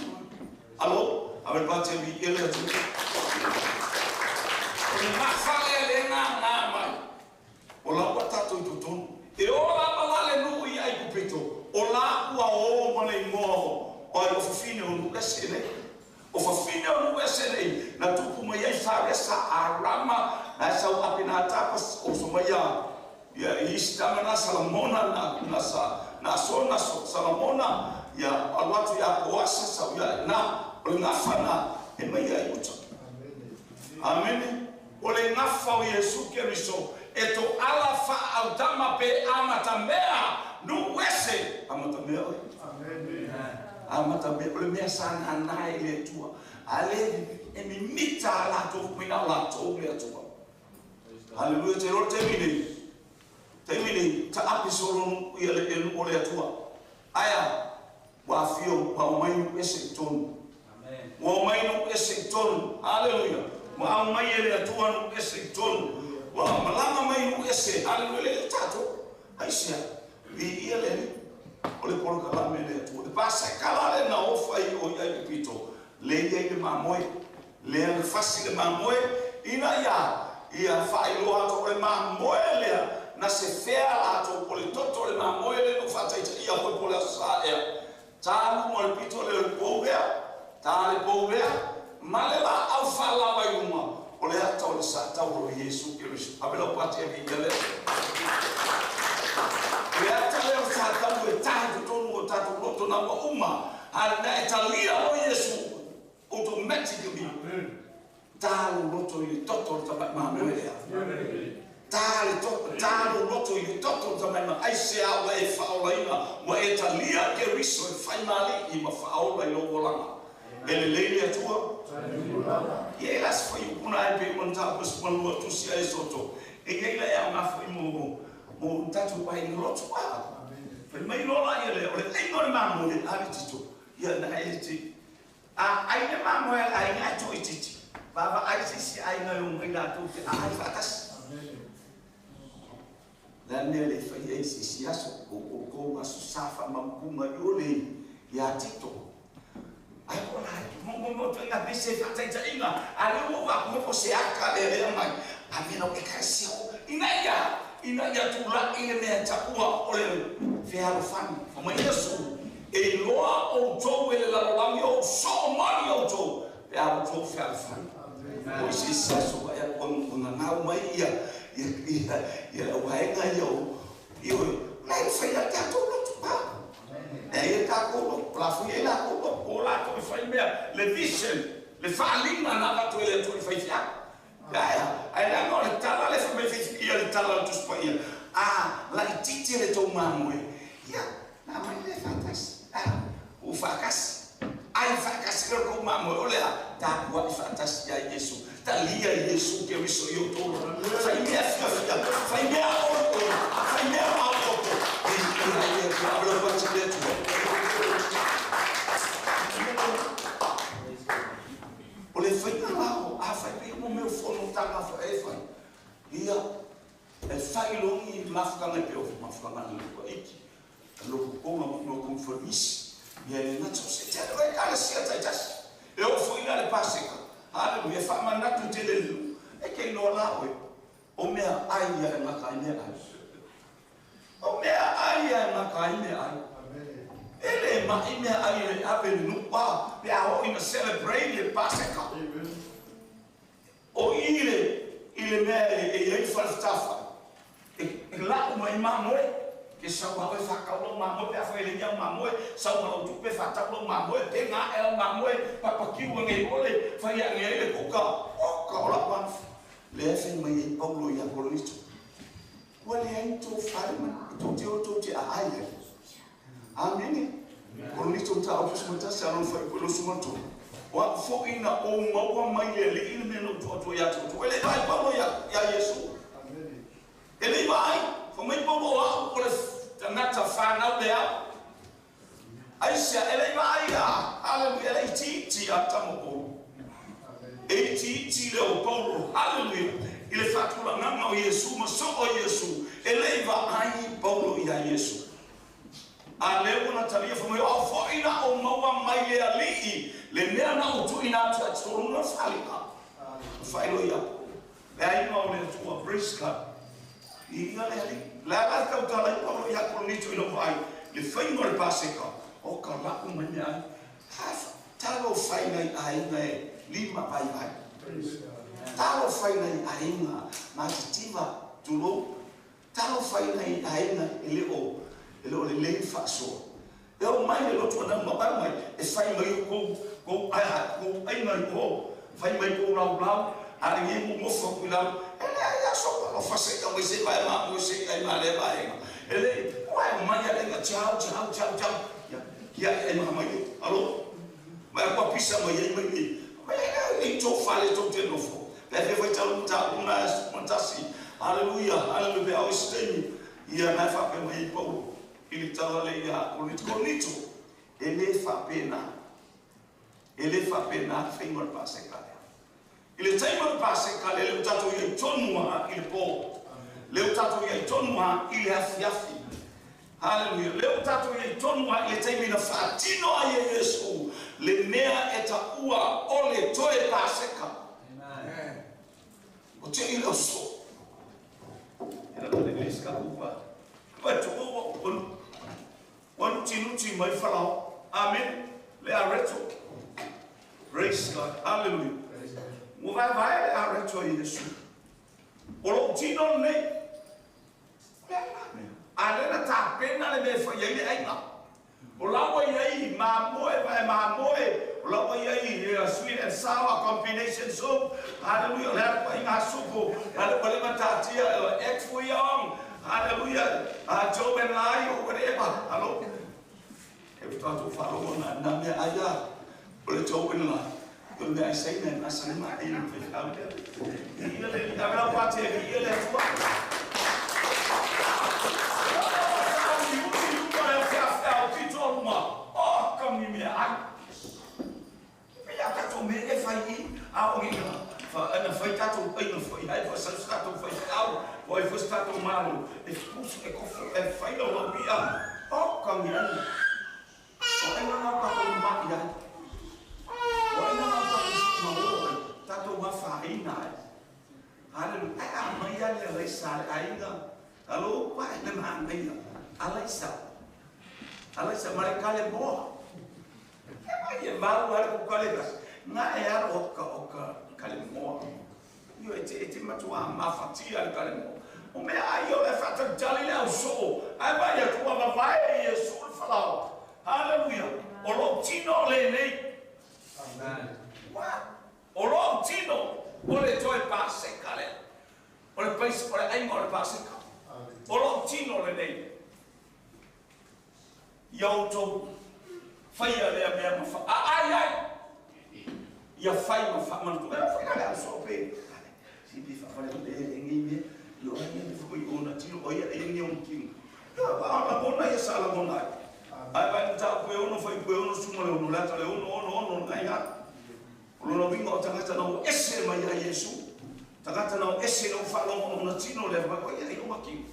S3: Alo? Ave pate mi ele atu. O le mafale le ngā ngā mai. O la ua tātou i totonu. E o la malale nuu i ai kupito. O la ua o mana i moa o. O ai o fafine o nu ese nei. O fafine o nu ese nei. Na tupu mai ai wharesa a rama. Na sau api nā tapas o so mai a. Ia istama na Salamona na sa na so na Salamona. Ia aluatu ia poasa sau ia na. O le gafa na e mai ai uta. Amene. O le gafa o Iesu Keriso e to ala whaautama pe amatamea nu ese. Amatamea oe. Amatamea. O le mea sa nanae le atua. Ale e mimita a latou kuina o latou le atua. Haleluya. Te roro te mine. Te mine. Ta api solo ia le elu o le atua. Aia. Wa fio wa mai nu ese i tonu. Ua mai nu ese i tonu. Haleluya. Ua au mai e le atua nu ese i tonu. Ua malanga mai nu ese. Haleluya. Le tātou. Ai sea. Vi ia le ni. O le polokalame le atua. Le pasa kala le na ofa i o ia i pito. Le ia i le mamoe. Le le fasi le mamoe. Ina ia. Ia whailoa ato o le mamoe lea. Na se fea la ato o le toto le mamoe le no whataita ia hoi po le asa ea. Tālu mo le pito le le pouea. Tā le pouea. Ma le la au whalawa i uma. O le ata o le sa tau o Iesu Keriso. Awe lau pati e vi ia lea. O le ata leo sa tau e tahi totonu o tātou loto na ua uma. A na e talia o Iesu automatically. Tā lo loto i le toto le tamai mamoe lea. Tā le toto, tā lo loto i le toto le tamai mamoe. Ai se au e whaolaina. Ua e talia Keriso e whai mali i ma whaola i lo olanga. E le leile atua. Ia e las whai upuna ai pe o nta pas malua tusi ai soto. E ia ila e au ngā whai mo tātou pai i loto a. Whai mai lola ia le, o le aingo le mamoe le ari tito. Ia na e te. A ai le mamoe a ai ngai tō i titi. Vava ai sisi ai ngai o ngai lātou te a ai whaatasi. La mea le whai ai sisi aso o kou aso safa mampunga i ole ia tito. Ai ko la mo mo to inga bese whataita inga. A le o wa mo se aka le le mai. A mena o e kasia o ina ia tula i le mea taua o le fealofani. Fa mai Iesu e loa o tou e le lalolagi o so mani o tou pe a o tou fealofani. O isi isi aso wa ia o ngangau mai ia ia ia la waenga ia o ia o lai whai a tātou lotu pa. E ia tākou la fui e la o la to fai mea le vision le faalinga na avatu e le Atua i faifeau. Ae leaga o le tala le fai mai ia le tala o le Tusi Paia, a laitiiti le tou mamoe, ia na aumai lea faatasi. Ua faakasi. Ai faakasi le kou mamoe o le a tapuai faatasi ia Iesu. Talia Iesu Keriso i o tolu. Fai mea fiafia, fai mea oluolu, fai mea maopoopo. I ia le Atua, ave lau fati i le Atua. O le faiga la o a fai pei o mea o fonotaga foi e fai. Ia, e failogi mafutaga e pei o mafutaga a le Luka Iki, a lokokoga ma mea o konferenisi. Ia e le gata o se tele o ekalesia taitasi. E oo foi la le Paseka. Haleluia, e faamanatu tele le nuu. E ke iloa la oe. O mea ai ia e gata ai mea ai. O mea ai ia e gata ai mea ai. E le mai mea ai e ave le nuu a pe a oo ina celebrate le Paseka. O i le mea e i ai falefetafa. E lau mai mamoe. Ke sau a oe whakau lau mamoe, pe a whai le iau mamoe, sau ma lau tupe whatau lau mamoe, pe ngā e lau mamoe, papakiu nge ole, whai a nge le kuka, o ka ola wanafu. Le e whai mai e Paulo ia Korinito. Ua le ai tō whare man, tō te o tō te a ai ai. Amene. Korinito ta au kusumata, alon whai kolo sumato. Wa fo ina o maua mai le li ina me no tua ia tō. E le vai Paulo ia Yesu. E le vai, fo mai Paulo a o le tangata whanau le au. Aisia, e le vai a, hallelujah, e le iti a tamoko. E iti le o Paulo, hallelujah, i le whātulanganga o Yesu, ma so o Yesu, e le vai Paulo ia Yesu. A leo na talia whamai, o whaina o maua mai le alii, le mea na o tuina atu a tolu na whalika. Whailo ia. Le ainga o le atua, praise God. I inga le alii. Le ala tau talai Paulo ia Korinito i lou ai, le whainga o le Paseka, o ka lau mai mea ai. Talo whai nei ainga e lima vai vai. Talo whai nei ainga ma te tiva tulou. Talo whai nei ainga e le o le lei whaasoa. E o mai le lotu anau ma mai, e whai mai o kou ainga i o, whai mai kou lau lau, a le nge mu ngofa kui lau, e le ai aso o whaseka mai se vai ma mo se ai ma le vai. E le, wai mai a lenga chao chao chao chao. Ia e maha mai, alo. Mai kua pisa mai ai mai ni. Mai ai tō whale tō te nofo. Pe fe whai tau ta una mantasi. Hallelujah, hallelujah, au stemi. Ia nai whape mai Paulo. I le tala le ia Korinito. Korinito, e le whapena. E le whapena whainga le Paseka lea. I le taima le Paseka lea, le utato ia i tonua i le pō. Le utato ia i tonua i le afiafi. Hallelujah. Le utato ia i tonua i le taimi na whaatino ai e Yesu. Le mea e ta ua o le toe Paseka. Amen. O te i leo so. E la le leska upa. Wa tu o wanu tinuti mai whalao. Amen. Le areto. Praise God. Hallelujah. Mo vai vai le areto i Yesu. O lo tino nei. Le ala. A le na ta pena le me whai ai le ainga. O lawa i ai mamoe vai mamoe. O lawa i ai sweet and sour combination soup. Hallelujah. Le ara inga supo. Hallelujah. Le matatia egg foo young. Hallelujah. Joe and Lai or whatever. Hello. E tātou whalogo na mea aia. O le Joe and Lai. O mea ai seina e masa ma e le whau lea. Ia le awela pate e ia le atua. Me e whai i, a o ngi ana whai tātou aina whai hai, whai sau tātou whai au, whai whai tātou mālo, e pusu, e kofu, e whai lau lau ia, o ka ngi ana. O e ngā tātou mai ai, o e ngā tātou malo ai, tātou ngā whaina ai. Hallelujah, e a mai ale alaisa le ainga, alo, wai le maangaina, alaisa, alaisa, mare kale moa. E mai e malu ale ku kale kasi. Ngā e aro o ka kale moa. Io e te matua mawhatia le kale moa. O mea ai o le whatatali le au soo. Ai vai atua vavae e Yesu le whalao. Hallelujah. O lou tino lenei. O lou tino o le toe Paseka lea. O le paisi, o le aiga o le Paseka. O lou tino lenei. Ia outou faia lea mea ma fa a ai ai. Ia fai ma faamanatu. E fai la le au soo pe. Si pi faafale le e ngi me. Yo ai ne fo i ona tino o ia e ngi on tino. Yo ba ona bona ia sala bona. Ai ba ta pe ono fai pe ono suma le ono la ta le ono ono ono ngai ha. O lona uiga o tagata na o ese mai ia Iesu. Tagata na o ese na o faalogo ona tino lea fai o ia i o makino.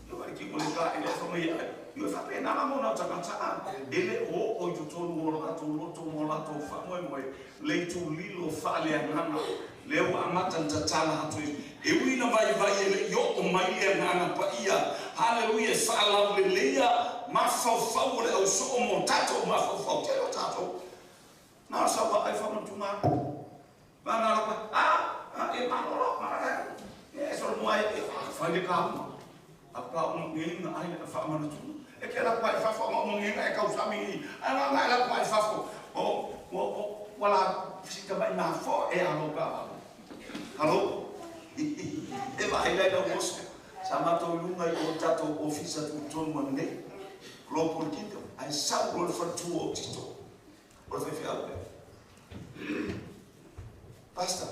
S3: Yo vai ki o le ka e le fa mai ai. Yo e faapena lagona o tagata a. E le o o i totonu o latou loto ma o latou faamoemoe le itulilo faaleagaga lea ua amata ona tatala atu i e ui ina vaivai e le i oo mai le agaga paia. Haleluia! E faalauleleia mafaufau o le ausoo mo tatou mafaufau tele o tatou. Na o sau vaai faamanatuga atu. Vana lava, a, a, e malolo, a, e solomua e, fai le kauma. A pa o ngeinga ai le faamanatuga. E ke la pa i fafo ma o ngeinga e kausami i. A la la la pa i fafo. O, o, o, wala sita mai mafo e alo pa alo. Halo? E vai lai la mosca. Sa matou i luga i o tatou ofisa tutonu anei. Global Kingdom. Ai sau lo le faletua o Tito. O le faifeau lea. Pastor,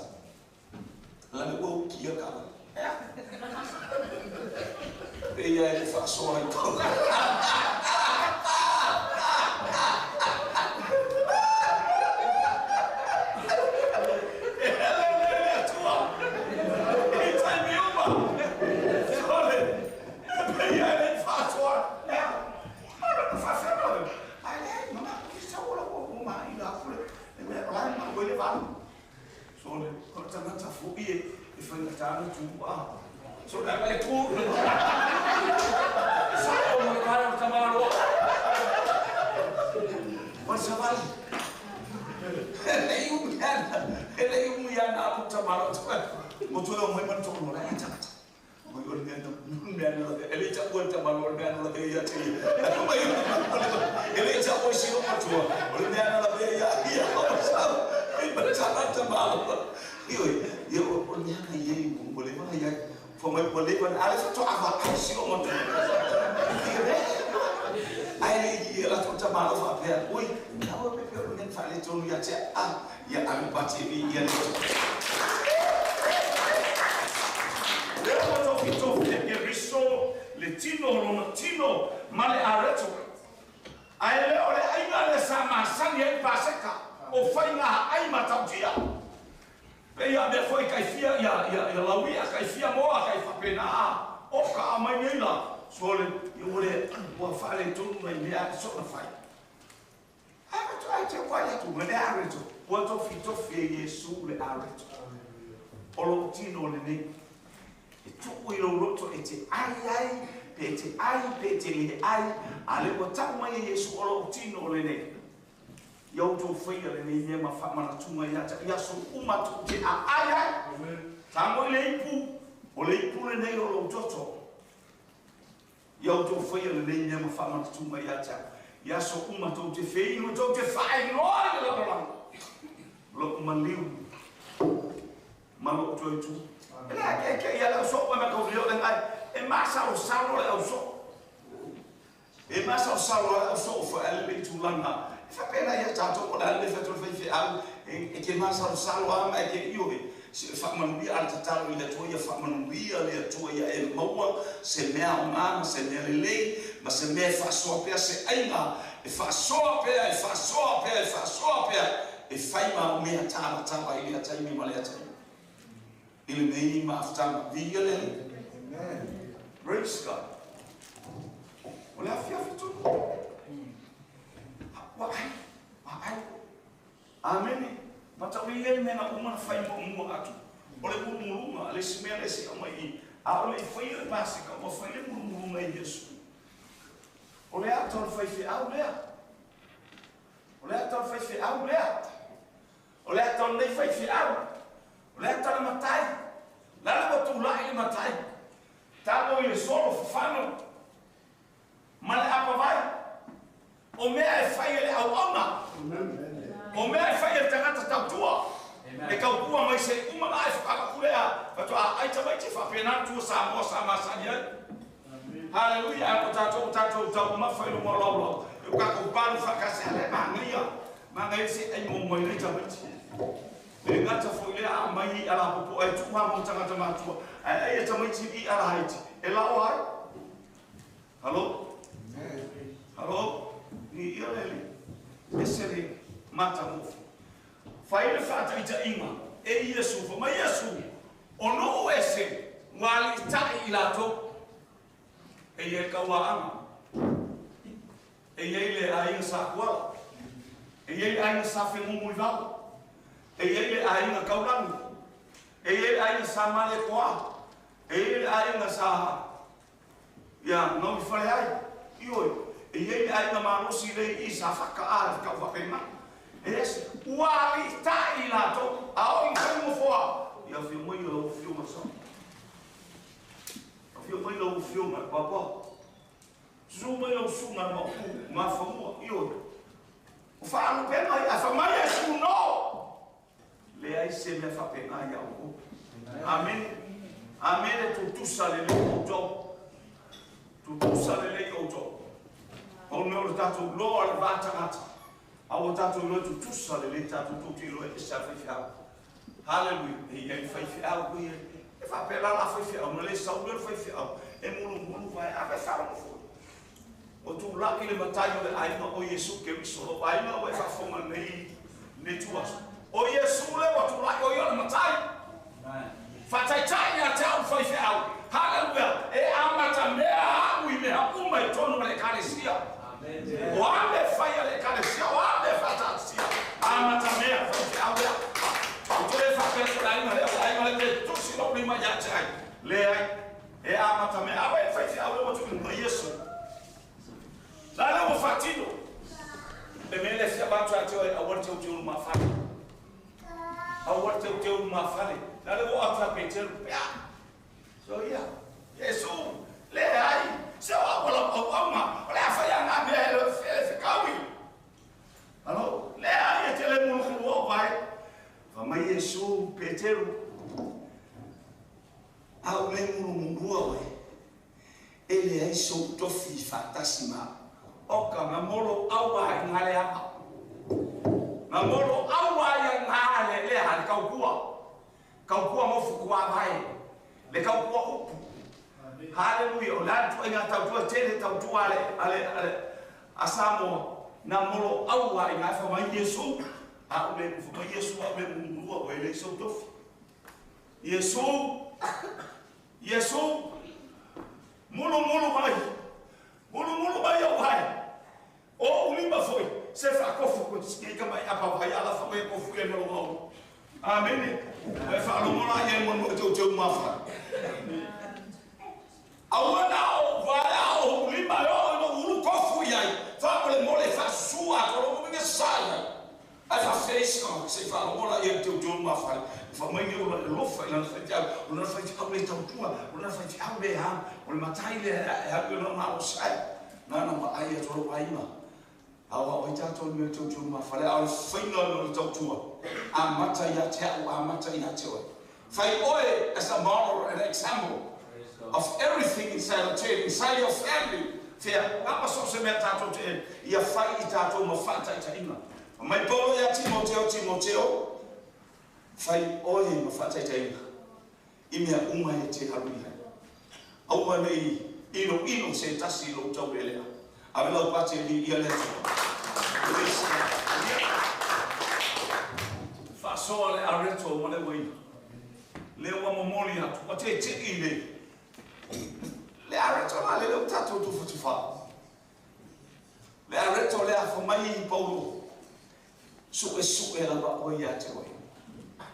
S3: lale ua ukia kala. Ea. Pe ia e le faasoa i tau. E hele le le Atua i taimi uma. Sole, e pe ia e le faasoa. Ea. Ora, na faafea mai. Ai le, mama, ki sau ola ua ua maina aku le, le mea o la e mau ai le valu. Sole, o le tagata foi e, e faigata ana tu a. Sole, ai le tu. Sa o mo le kare o tamaloa. O le savali. E le i umi ana, e le i umi ana alu tamaloa. Mo tu le o mai manu toko la e tagata. Mai o le mea na, mea na e le i taua le tamaloa, le mea na lavea ia te ia. Mai e le i taua i sino matua, o le mea na lavea ia ia o sau. E ma tagata tamaloa. Ioe, ia o le mea na iai ua leva na iai. Fa mai ua leva na ale faatoa vaai sino matua. Ai le i ia latou tamaloa faapea, oi, aua pe pe o le mea na faaletonu ia te a, ia ave pati e ia le Lea ua tofitofi e Keriso le tino o lona tino ma le areto. Ae le o le aiga lea sa masani ai le Paseka, o faiga ai matautia. Pei a mea foi kai fia ia ia ia lauia, kai fia moa, kai faapena a oka a mai nei la. Sole, ia ua le ua faaletonu nai mea so na fai. Ai ma tu ai te wai atu ma le areto. Ua tofitofi e Iesu le areto. O lou tino lenei. E tuu i lou loto e te ai ai, pe e te ai, pe e te le ai, a lea ua tau mai e Iesu o lou tino lenei. Ia outou faia lenei mea ma faamanatuga ia te i aso uma tou te aai ai. Tago i le ipu, o le ipu lenei o lou toto. Ia outou faia lenei mea ma faamanatuga ia te au i aso uma tou te feinu, tou te faailoa i le lalolagi lou maliu ma lou toe tu. E le akeakea ia le ausoo e mataulia o le gai, e masalosalo le ausoo. E masalosalo le ausoo faale le itulaga. E faapena ia tatou o le a le fai atu le faifeau e ke masalosalo a ma e ke ioe. Se faamanuia a le tatalo i le Atua ia faamanuia le Atua ia e maua se mea aoga ma se mea lelei ma se mea e faasoa pea se aiga e faasoa pea e faasoa pea e faasoa pea e fai ma au mea talatala i lea taimi ma lea taimi i lenei mafutaga. Viia le Alii. Praise God. O le afiafi tonu. Ua ai, ua ai. Amene. Mataulia le mea na uma na fai muamua atu. O le mulumuluga, le isi mea lea se i aumai i, a o le i faia le Paseka, ua fai le mulumuluga e Iesu. O le ata o le faifeau lea. O le ata o le faifeau lea. O le ata o lenei faifeau. O le ata o le matai. La le ua tulai le matai. Tago i le solo fafano ma le apavai. O mea e fai e le auauna. O mea e fai e le tagata tautua. E kaupua mai se uma na ai whakalakulea. Fatua ai tamaiti whapena tua Samoa sa masani ai. Hallelujah. Ai o tātou tau mawhai no mō laulau. E o kākou palu whakase ale mangaia. Mangaia se ai mō mai nei tamaiti. Le ngata fo ile a mai i ala popo ai tuha mō tangata mātua. Ai ai e tamaiti i ala haiti. E lao ai? Halo? Halo? Ni ia lele. Ese le mata mofu. Whai le whātaita inga. E Iesu, wha mai Iesu. O no ese, ngā li tai i lātou. E ia kaua anga. E ia le ainga sa kuala. E ia le ainga sa whengumu i valo. E ia le ainga kaulangu. E ia le ainga sa male koa. E ia le ainga sa ia ngau i whare ai. Ioi. E ia le ainga malosi le i sa whaka a le whakauwhakaima. E ese, ua li tai lātou. A o i whai mofoa. Ia whio mai lau whio masa. A whio mai lau whio mai papa. Susu mai lau sunga ma u ngā whamua. Ioi. O whaanu pena i a whamai e su no. Le ai se mea whapenga ia o. Amen. Amen e tutusa le lei o tau. Tutusa le lei o tau. O mea o le tātou loa le vātangata. A o tātou loa tutusa le lei tātou tūti loa e sa whaiwhiau. Hallelujah. E ia i whaiwhiau kui e. E whapela la whaiwhiau. Na le saule le whaiwhiau. E mulu mulu vai a whai mo. O tū laki le matai o le ainga o Iesu ke riso. O ainga o e whafonga nei ne tuaso. O Iesu le wa tū laki o ia le matai. Whataitai ia te au whaiwhiau. Hallelujah. E amata mea au i mea uma i tonu le kalesia. O ame whai a le kalesia. O ame whatatia. Amata mea whaiwhiau lea. O tore whapesa le ainga lea. O ainga le te tusi lo lima ia te ai. Le ai. E amata mea. Awa e whaiwhiau lea watu i Iesu. La le ua whatino. E mele fia batu a te oe awar te ulu mawhale. Awar te ulu mawhale. La le ua atu a Peteru. Pea. So ia. Iesu. Le ai. Se o awala au auma. O le awhai anga mea hele whekaui. Alo. Le ai e te le mulukulu o vai. Fa mai Iesu Peteru. Au le mulumulua oe. E le ai sou tofi whatasi maa. Oka ngā molo aua i ngā lea. Ngā molo aua i ngā lea le kaukua. Kaukua mofu kua vai. Le kaukua upu. Hallelujah. O le atu e ngā tautua tele tautua ale a Samoa. Ngā molo aua i ngā whamai Iesu. A ule whamai Iesu a ule mungurua o ele sou tofi. Iesu. Iesu. Mulu mulu mai. Mulu mulu mai au hai. O ulima foi, se whakofu koe te mai apa vai ala whamai kofu e malo au. Amene. E whaalongola ia mo mo te teu mawha. Aua na o vai ao ulima o no ulu kofu iai. Whaapole mole whaasua toro mo minga sai. Ai whawheisika se whaalongola ia te teu mawha. Whamai ni o le lofa i lana whaitiau. O lana whaitiau le tautua. O lana whaitiau le hang. O le matai le hau i lana o sai. Nana ma ai a toro aima. Awa o tātou me tau tau mawhale. Au le whainga o le tautua. A mata ia te au, a mata ia te oe. Whai oe as a model and example of everything inside the church, inside your family. Whia, ngapa so se mea tātou te e, ia whai i tātou ma whātaita inga. Mai polo ia Timoteo, Timoteo, whai oe ma whātaita inga. I mea uma e te haru i hai. Aua nei ino ino se tasi lo tau e lea. Ave lau pate li ia lea tua. Whaasoa le areto o le waina. Le ua momoli atu. O te te i le. Le areto la le leo tātou tu whatuwha. Le areto le a whamai i Paulo. Sue sue lava o ia te oe.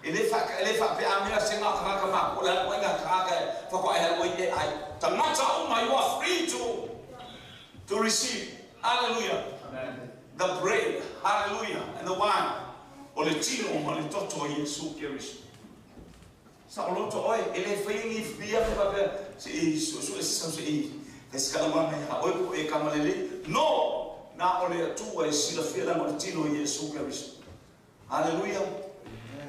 S3: E le whapea mea se ngā kangaka mā ko le alua ngā kangaka e whakwa e alua i e ai. Tangata uma, you are free to receive. Hallelujah. Amen. The bread, hallelujah, and the wine. O le tino ma le toto Iesu Keriso. Sa o loto oe, e le whaingi whia whapea se i su su se i. Te skala mana i ha oe po e kamalele. No! Na o le Atua e silafia leaga o le tino o Iesu Keriso. Aleluia!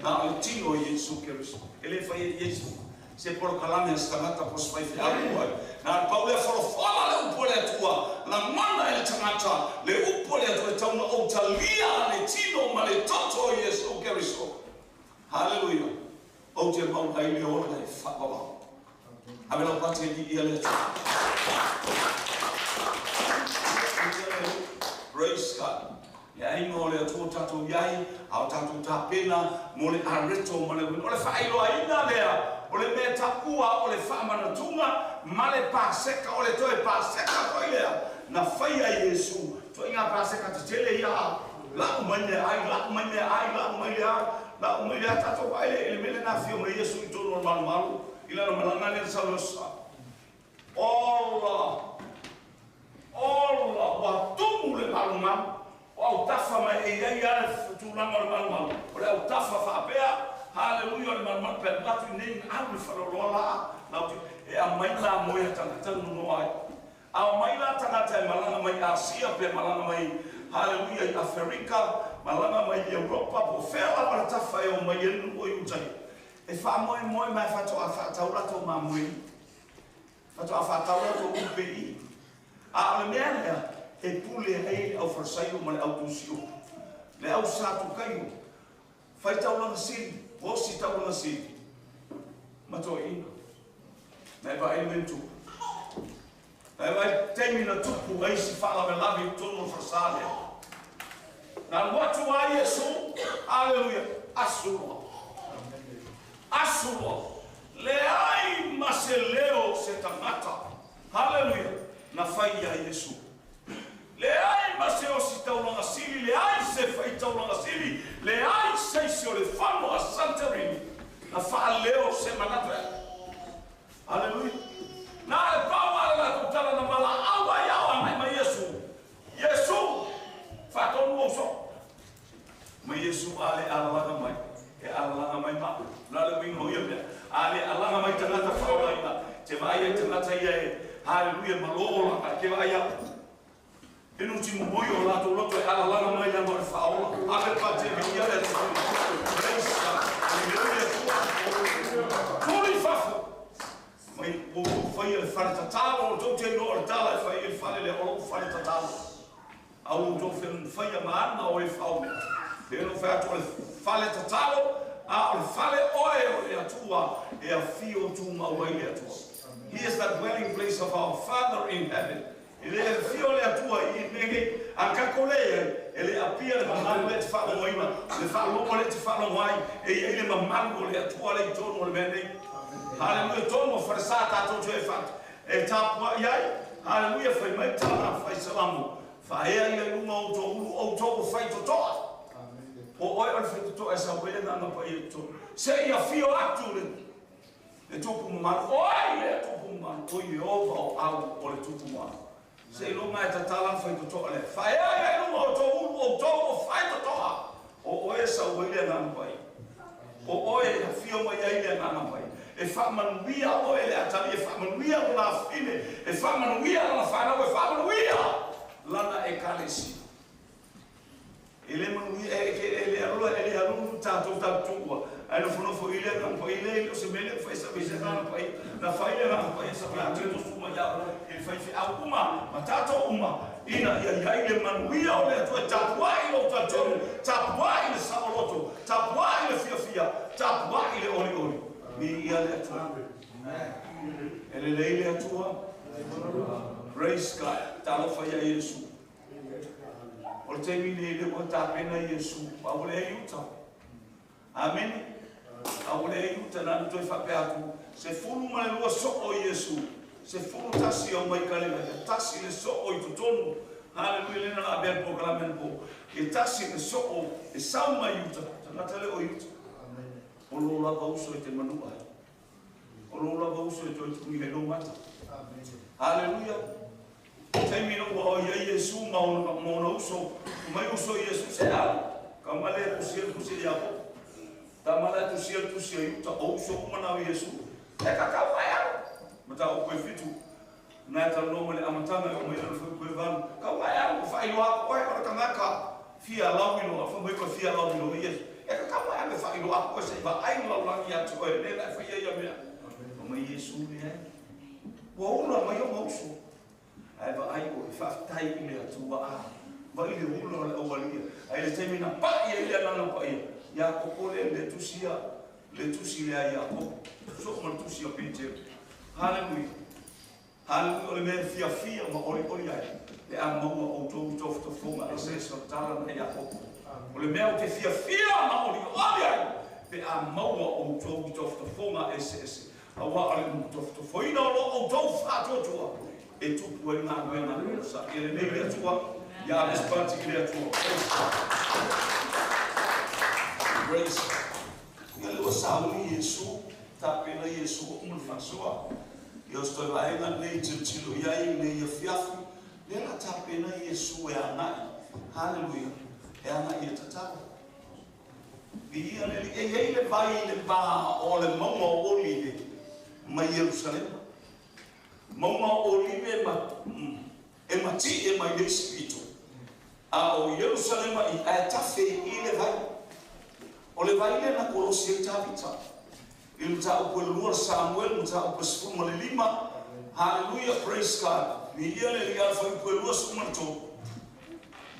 S3: Na o le tino o Iesu Keriso. E le fai e Iesu se polokalame a se tagata po o se faifeau ai. Na o le pau lea folafola le upu a le Atua, lagona e le tagata le upu a le Atua e tau na ou talia le tino ma le toto o Iesu Keriso. Haleluia! Ou te maua ai le ola e faavavau. Ave lau pati e viia le Atua. Praise God. Le aiga o le Atua o tatou i ai, a o tatou tapena mo le areto ma le uiga. O le faailoaina lea o le mea taua o le faamanatuga ma le Paseka, o le toe Paseka foi lea na faia e Iesu. Ituaiga Paseka tetele ia a lau mai meaai, lau mai meaai, lau mai le a, lau mai le a. Tatou vaai le i le mea lea na afio mai Iesu i totonu o le malumalu i lana malaga lea na sau i le Aso Sa. Ola! Ola! Ua tumu le malumalu. O autafa mai e i ai lava le tulaga o le malumalu, o le autafa faapea, haleluia, o le malumalu pe alu atu i inei na alu le faleoloa la, lau te, e aumai mamoe a tagata nonoa ai. A omai la tagata e malaga mai Asia pe malaga mai, haleluia, i Aferika, malaga mai Europa, po o fea lava le tafa e omai ai le nuu o Iuta ia, e faamoemoe mai faatoa faatau latou mamoe i. Faatoa faatau latou upe i. A o le mea lea e pule ai le Aufarisaio ma le Autusio, le Au Satukaio, fai taulaga sili, osi taulaga sili ma toeaiina. Na e vaai le mea na tupu. Na e vaai le taimi na tupu ai si faalavelave i totonu o le falesa lea. Na alu atu a Iesu, aleluia, asu loa. Asu loa. Leai ma se leo o se tagata, haleluia, na fai iā Iesu. Leai ma se osi taulaga sili, leai se fai taulaga sili, leai se isi o le fano a Santorini na faaleo se manatu e. Haleluia. Na o le pau lava le latou tala na valaau ai ao agai mai Iesu. Iesu, faatonu ou soo. Ma Iesu a le alalaga mai, e alalaga mai ma la le uiga o ia mea. A le alaga mai tagata faaaogaina, te vaai ai tagata ia e, haleluia, ma lo ola, ke vaai au. E nuti momoi o latou loto e alalaga mai lana o le faaola. Ave le pate viia le Atua. Praise God. Haleluia Atua. Tuli i fafo. Mai ua ou faia le fale tatalo, o tou te iloa o le tala e fai ai le fale lea, o lou fale tatalo. A ua outou faia ma ana o e fao mea. Lea na ou fai atu o le fale tatalo, a o le fale oe o le Atua e afio tumau ai le Atua. He is the dwelling place of our Father in heaven. E le afio le Atua i mea nei, a kako le iai, e le apia le mamalu lea e te faalogoina, le faalogo lea e te faalogo ai, e i ai le mamalu o le Atua lea i totonu o le mea nei. Haleluia, totonu o falesa tatou te e tapuai ai. Haleluia, fai mai le tala a fai Salamo, Faaea ia i luga o outou ulu, outou o faitotoa. O oe o le faitotoa e sau ai le Agaga Paia i totonu. Se i afio atu le le Tupu mamalu, o ai lea Tupu mamalu? O Ieova o au o le Tupu mamalu. Seiloga e tatala le faitotoa lea. Faaea ia i luga o outou ulu, outou o faitotoa. O oe e sau ai le Agaga Paia. O oe e afio mai ai le Agaga Paia. E faamanuia oe le atalii, e faamanuia lona afine, e faamanuia lana fanau, e faamanuia lana Ekalesia. E le manuia, e, e, e le alola, e le alulu tatou tautua, ae nofonofo i le Agaga Paia, e le o se mea lea ua fai sa se Agaga Paia, na fai le Agaga Paia sa ia te tosu mai au, i le faifeau uma, ma tatou uma, ina ia i ai le manuia o le Atua e tapuai lou talitonu, tapuai le saoloto, tapuai le fiafia, tapuai le olioli. Viia le Atua. E lelei le Atua. Praise God. Talofa ia Iesu. O le taimi lenei lea ua tapena Iesu, a ua leai uta. Amene. A ua leai uta, na ona toe faapea atu, 12 soo o Iesu, 11 e omai Kalilaia, tasi le soo i totonu. Haleluia, lea na lavea le polokalame anapo. E tasi le soo e sau mai uta, tagata lea o Iuta. O lou lava uso e te manua ai. O lou lava uso e toe tuuina i lou mata. Haleluia. Taimi na ua oi ai Iesu ma ona uso, mai uso Iesu se alu, ka male e tusi le tusi a Iakopo, ta male e tusi le tusi a Iuta, o uso uma na o Iesu, e kakau mai alu. Mataupu e 7. Na e talanoa ma le amataga e oo mai lana fuaiupu e 8. Kau ae au ua faailoa atu oe o le tagata fia lauiloa, fai mai ua fia lauiloa Iesu. E tatau ae au e faailoa atu oe se i vaai le lalolagi ia te oe lea na e faia ia mea. Fai mai Iesu, Leai. Ua ula mai ou mauso. Ae vaai oe, faafetai i le Atua a vaai le ula o le aualia. Ae i le taimi na pai ai le Agaga Paia, Iakopo lea i le tusi a, le tusi lea a Iakopo, soo ma le tusi a Petero. Haleluia! Haleluia! O le mea e fiafia ma olioli ai pe a maua outou i tofotofoga eseese o le tala na Iakopo. O le mea ou te fiafia ma olioli ai pe a maua outou i tofotofoga eseese, Aua o le tofotofoina o lo outou faatuatua e tupu ai galuega a le Sa. Ia lelei le Atua, ia ave se pati i le Atua. Praise God. Praise God. Ia lea ua sauni Iesu, tapena Iesu ua uma le faasoa. Ia o se toe vaega lenei e tilotilo i ai i lenei afiafi, lea la tapena Iesu e agai. Haleluia. E agai e tatalo. Viia le Alii. E i ai le vai i le va o le mauga o Olive ma Ierusalema. Mauga o Olive ma, e matie mai le isi pito, a o Ierusalema i ae tafe i le vai. O le vai lea na kolosi ai Tavita. I le mataupu e lua Samuel, mataupu e 15, Haleluia, praise God. Viia le Alii, a le fuaiupu e 23.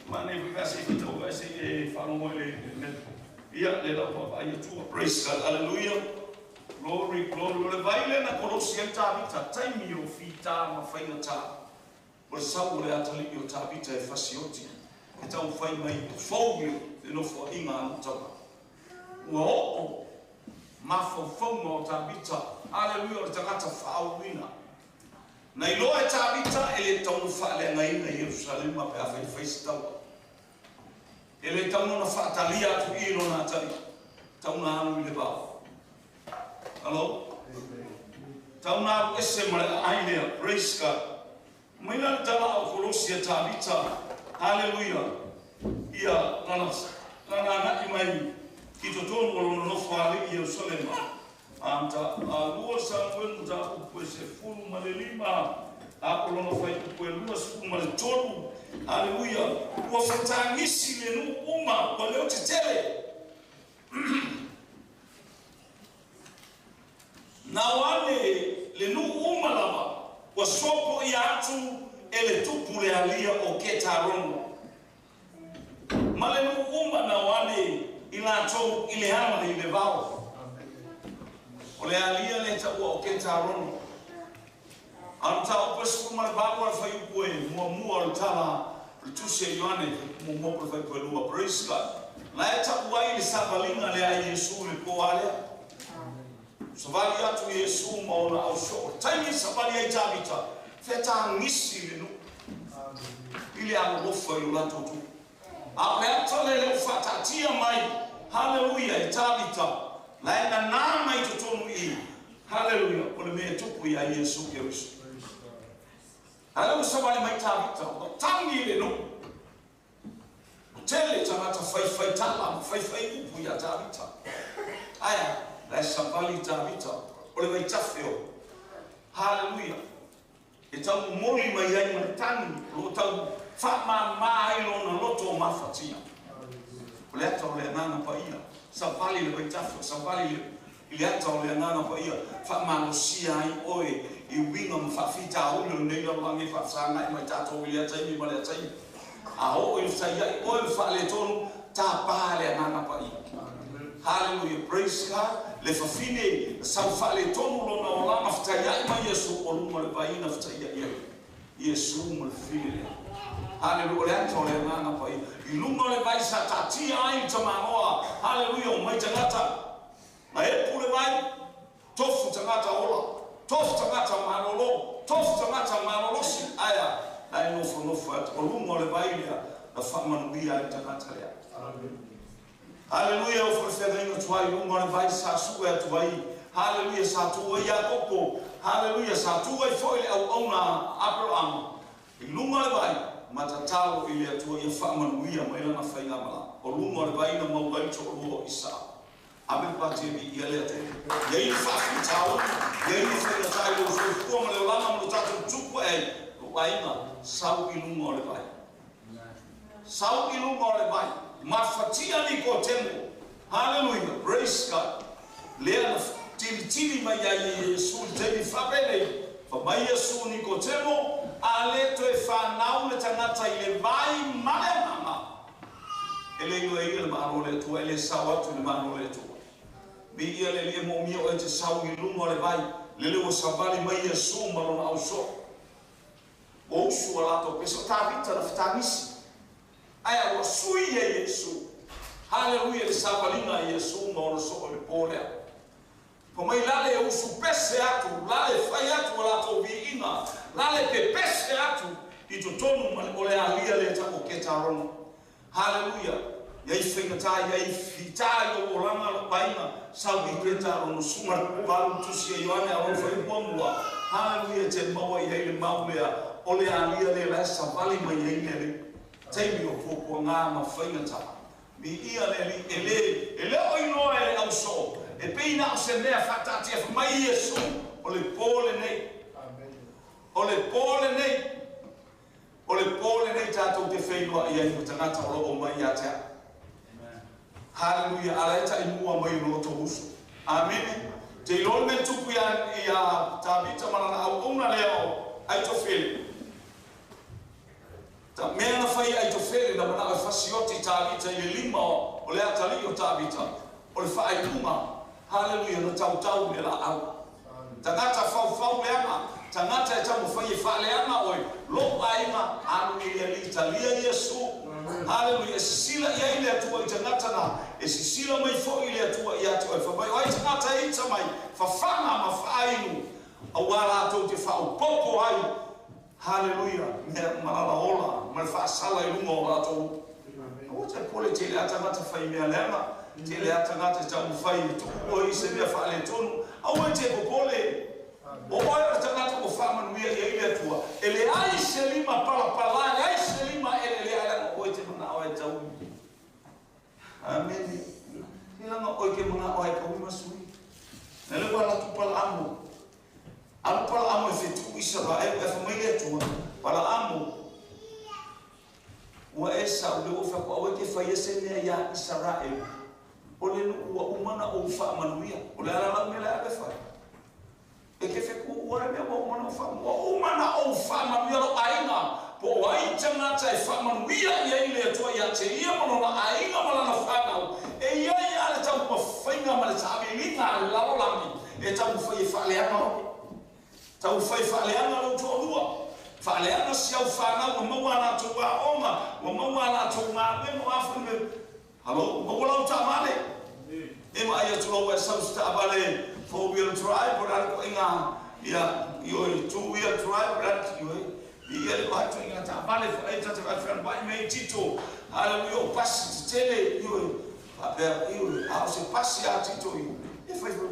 S3: Manaia foi pe a se i faitau ae se i e faalogo i le mea. Ia, le lau vaavaai atua. Praise God, hallelujah. Glory, glory. O le vai lea na kolosi ai Tavita, taimi o fita ma faigata. O le sau o le atalii o Tavita e fasioti, e taumafai mai e fou le nofoaiga a lou tama. Ua oo mafaufauga o Tavita, hallelujah, o le tagata faauluina. Na iloa e Tavita e le tatau ona faaleagaina Ierusalema pe afai e fai se taua. E le tatau ona faatalia atu i lona atalii. Tatau ona alu i le vao. Hello? Tatau ona alu ese ma le aai lea. Praise God. Mai la le tala o Kolosi a Tavita. Haleluia. Ia lana, lana agai mai i totonu o lona nofo alii i Ierusalema. A lua Samuelu mataupu e 15, a o lona fuaiupu e 23. Aleluia! Ua fetagisi le nuu uma, ua leo tetele. Nao ane le nuu uma lava, ua sopoia atu e le tupu le alia o Ketarono. Ma le nuu uma nao ane i latou i le ala i le vao. O le alia lea taua o Ketarono. A o le mataupu e 18 a le fuaiupu e muamua o le tala o le tusi a Ioane, muamua po o le fuaiupu e lua. Praise God. La e tau ai le savaliga lea a Iesu i le po a lea. Savali atu Iesu ma ona au soo. Taimi savali ai Tavita, fetagisi le nuu i le alolofa i lo latou tupu. A o le ata lea lea ua faataatia mai, haleluia, e Tavita, la e nanā mai totonu i i, haleluia, o le mea e tupu iā Iesu Keriso. A lea ua savali mai Tavita, ua tagi le nuu. Ua tele tagata faifai tala ma faifai upu iā Tavita. Ae a? La e savali Tavita, o le vaitafe o, haleluia, e tau momoli mai ai ma le tagi o lo o tau faamāmā ai lona loto o mafatia. O le ata o le Agaga Paia, savali le vaitafe, savali le, i le ata o le Agaga Paia, faamalosia ai oe i uiga ma faafitauli o lenei lalolagi e faafesagai mai tatou i lea taimi ma lea taimi. A oo i le fetaiai oe ma faaletonu, tapa le Agaga Paia. Hallelujah, praise God. Le fafine na sau faaletonu lona olaga fetaiai mai Iesu o luma o le vai na fetaiai ai Iesu ma le fafine lea. Hallelujah, o le ata o le Agaga Paia. I luga o le vai sa taatia ai le tamaloa, hallelujah, omai tagata na epu le vai, tofu tagata ola, tofu tagata malolo, tofu tagata malolosi, ae a? La e nofonofo atu o luga o le vai lea na faamanuia ai le tagata lea. Haleluia, o falefeagaiga tuai i luga o le vai sa sue atu ai, haleluia, sa tu ai Iakopo, haleluia, sa tu ai foi le auauna a Aperahama i luga o le vai, ma tatalo i le Atua ia faamanuia mai lana faigamalaga. O luga o le vai na maua ai le toalua o Isaaka. Ave le pati e viia le Atua. Ia i le faafitauli, ia i le faigata i lou soifua ma le olaga ma lo tatou tupu ae ai, lou aiga, sau i luga o le vai. Sau i luga o le vai. Mafatia Nikotemo. Haleluia. Praise God. Lea na tilitili mai ai e Iesu i le taimi faapenei, fai mai Iesu, Nikotemo, a le toe fanau le tagata i le vai ma le agaga, e le iloa e ia le Malo o le Atua, e le sao atu i le Malo o le Atua. Viia le Alii e moomia oe te sau i luga o le vai, lele ua savali mai Iesu ma lona ausoo. Ua usu a latou pese, o Tavita na fetagisi, ae ua sui e Iesu. Haleluia i le savaliga a Iesu ma ona soo i le po lea. Fai mai lale e usu pese atu, lale fai atu a latou viiga, lale pepese atu i totonu ma le o le alia lea tau o Ketarono. Haleluia! Ia i faigata, ia i fita i lou olaga lou aiga, sau i Ketarono, suga le valu tusi a Ioane a lona fai muamua. Haleluia! E te maua i ai le mau lea o le alia lea la e savali mai ai le Alii. Taimi o puapuaga ma faigata. Viia le Alii, e le, e le o iloa e le ausoo, e pei na o se mea faataatia fai mai Iesu, o le po lenei. O le po lenei. O le po lenei tatou te feiloai ai ma tagata o lo o mai ia te au. Haleluia, a la e taimua mai o lo outou uso. Amene. Te iloa le mea na tupu ia, ia Tavita ma lana auauna lea o Aitofele. Ta mea na fai e Aitofele na manao e fasioti Tavita i le lima o le atalii o Tavita, o le faaiuga, haleluia, na tautau i le laau. Tagata faufau leaga, tagata e taumafai e faaleaga oe, lou aiga, alu i le Alii, talia Iesu, haleluia, e sisila i ai le Atua i tagata na, e sisila mai foi le Atua ia te oe, fai mai, o ai tagata e ita mai, fafaga ma faainu, aua latou te faaopoopo ai Haleluia! Mea malala ola ma le faasala i luga o latou. Aua te pole tele a tagata fai mea leaga, tele a tagata e taumafai e tuu oe i se mea faaletonu. Aua e te popole. O oe o le tagata ua faamanuia i ai le Atua. E leai se lima palapala, e leai se lima elelea leaga oe te manao e taui. Amene. Te langa oe ke manao ai kaui masui. Na le ua latu Palaamo. Alu Palaamo e fetuu Isaraelu, ae fai mai le Atua, Palaamo, ua e sau le ua fai atu, aua e te faia se mea iā Isaraelu, o le nuu ua uma na ou faamanuia. O le ala lau mea le ave fai. E te fetuu ua le mea ua uma na ou faamanuia. Ua uma na ou faamanuia lou aiga, po o ai tagata e faamanuia i ai le Atua ia te ia ma lona aiga ma lana fanau, e i ai lava le taumafaiga ma le taamiliga a le lalolagi e taumafai e faaleaga oe. Taumafai e faaleaga lou toalua, faaleaga si au fanau ua maua a latou aoga, ua maua a latou galuega, o a foi mea. Halo, maua lau taavale. E vaai atu loa ua e sau i se taavale four wheel drive po o le a le ituaiga, ia, ioe, two wheel drive po o le a le, ioe, ia le vaai ituaiga taavale foi ai ta te vaai fealuai mea i Tito. Haleluia, o pasi tetele, ioe, faapea, ioe, a o se pasi a Tito i, e fai foi,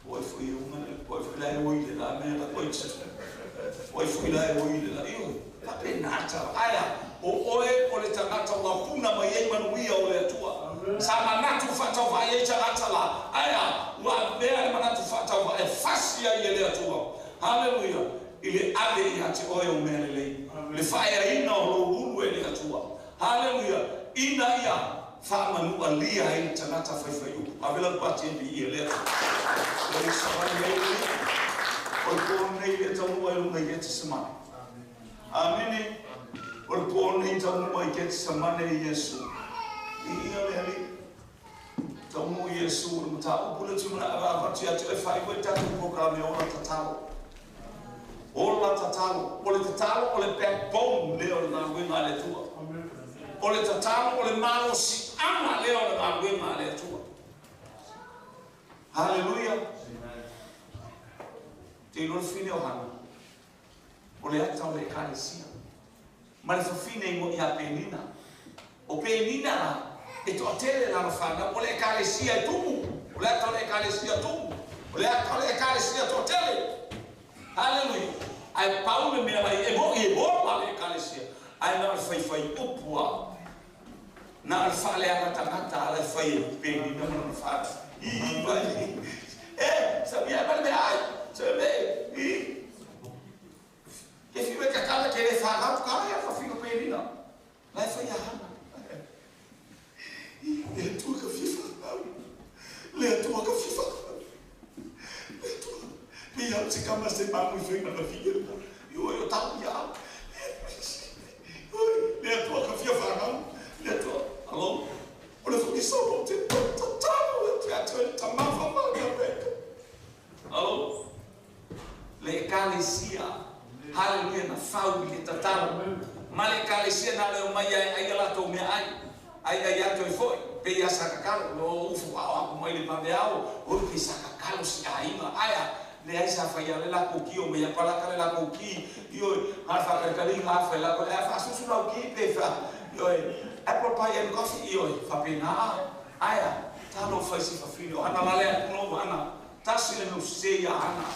S3: po o ai foi e uga le, po o ai foi la e oi le la mea la koe Tito. Po o ai foi la e oi le la, ioe, faapena tala. Ae a, o oe o le tagata ua puna mai ai manuia o le Atua. Sa manatu faatauvaa i ai tagata la, ae a, ua avea le manatu faatauvaa e fasi ai e le Atua. Haleluia! I le ave ia te oe o mea lelei, le faaeaina o lou ulu e le Atua. Haleluia! Ina ia faamanualia ai le tagata faifaiupu. Ave lau pati e viia le Atua. Lea ua savali ai le Alii. O le po lenei lea taunuu ai luga i Getesemane. Amene. O le po lenei taunuu ai Getesemane Iesu. Viia le Alii. Taunuu Iesu o le mataupu lea tuna avatu ia te oe faaiu ai le tatou polokalame ola tatalo. Ola tatalo. O le tatalo o le backbone lea o le galuega a le Atua. O le tatalo o le malosiaga lea o le galuega a le Atua. Haleluia. Te iloa le fine o Hana. O le ata o le Ekalesia. Ma le fafine ingoa ia Penina. O Penina la, e toatele lana fanau, o le Ekalesia e tumu. O le ata o le Ekalesia tumu. O le ata o le Ekalesia toatele. Haleluia. Ae pau le mea lai, e mo'i e ola le Ekalesia, ae na o le faifai upu a. Na o le faaleaga tagata ala e fai e Penina ma lana fanau. I vai. E sabia ma le ai. Se me i. Ke fi me kakala ke le whakau ka ia whawhinga pērina. Lai whai hana. Le Atua ka fia whakau. Le Atua ka fia whakau. Le Atua. Me iau se kama se mamu i whainga na whia. I oi o tau ia au. Le Atua ka fia whakau. Le Atua. Alo. O le whakisau o te tatau e te atua e tamafa whakau peka. Alo. Le ekalesia. Hallelujah, na fau i le tatalo. Ma le ekalesia na leo mai ai ai la tau mea ai. Ai ai atu e foi. Pe ia sakakalo. Lo ufu ao aku mai le mame ao. Oi pe sakakalo si ainga. Aia. Le ai sa whai ale la koki o mea palaka le la koki. Ioi, ngā whakarekari ngā whai la koki. Ai whasusu lau ki pe wha. Ioi, apple pie and coffee. Ioi, whapena. Aia, talo whai si whawhino. Hana lalea kuno hana. Tasi le meu se ia hana.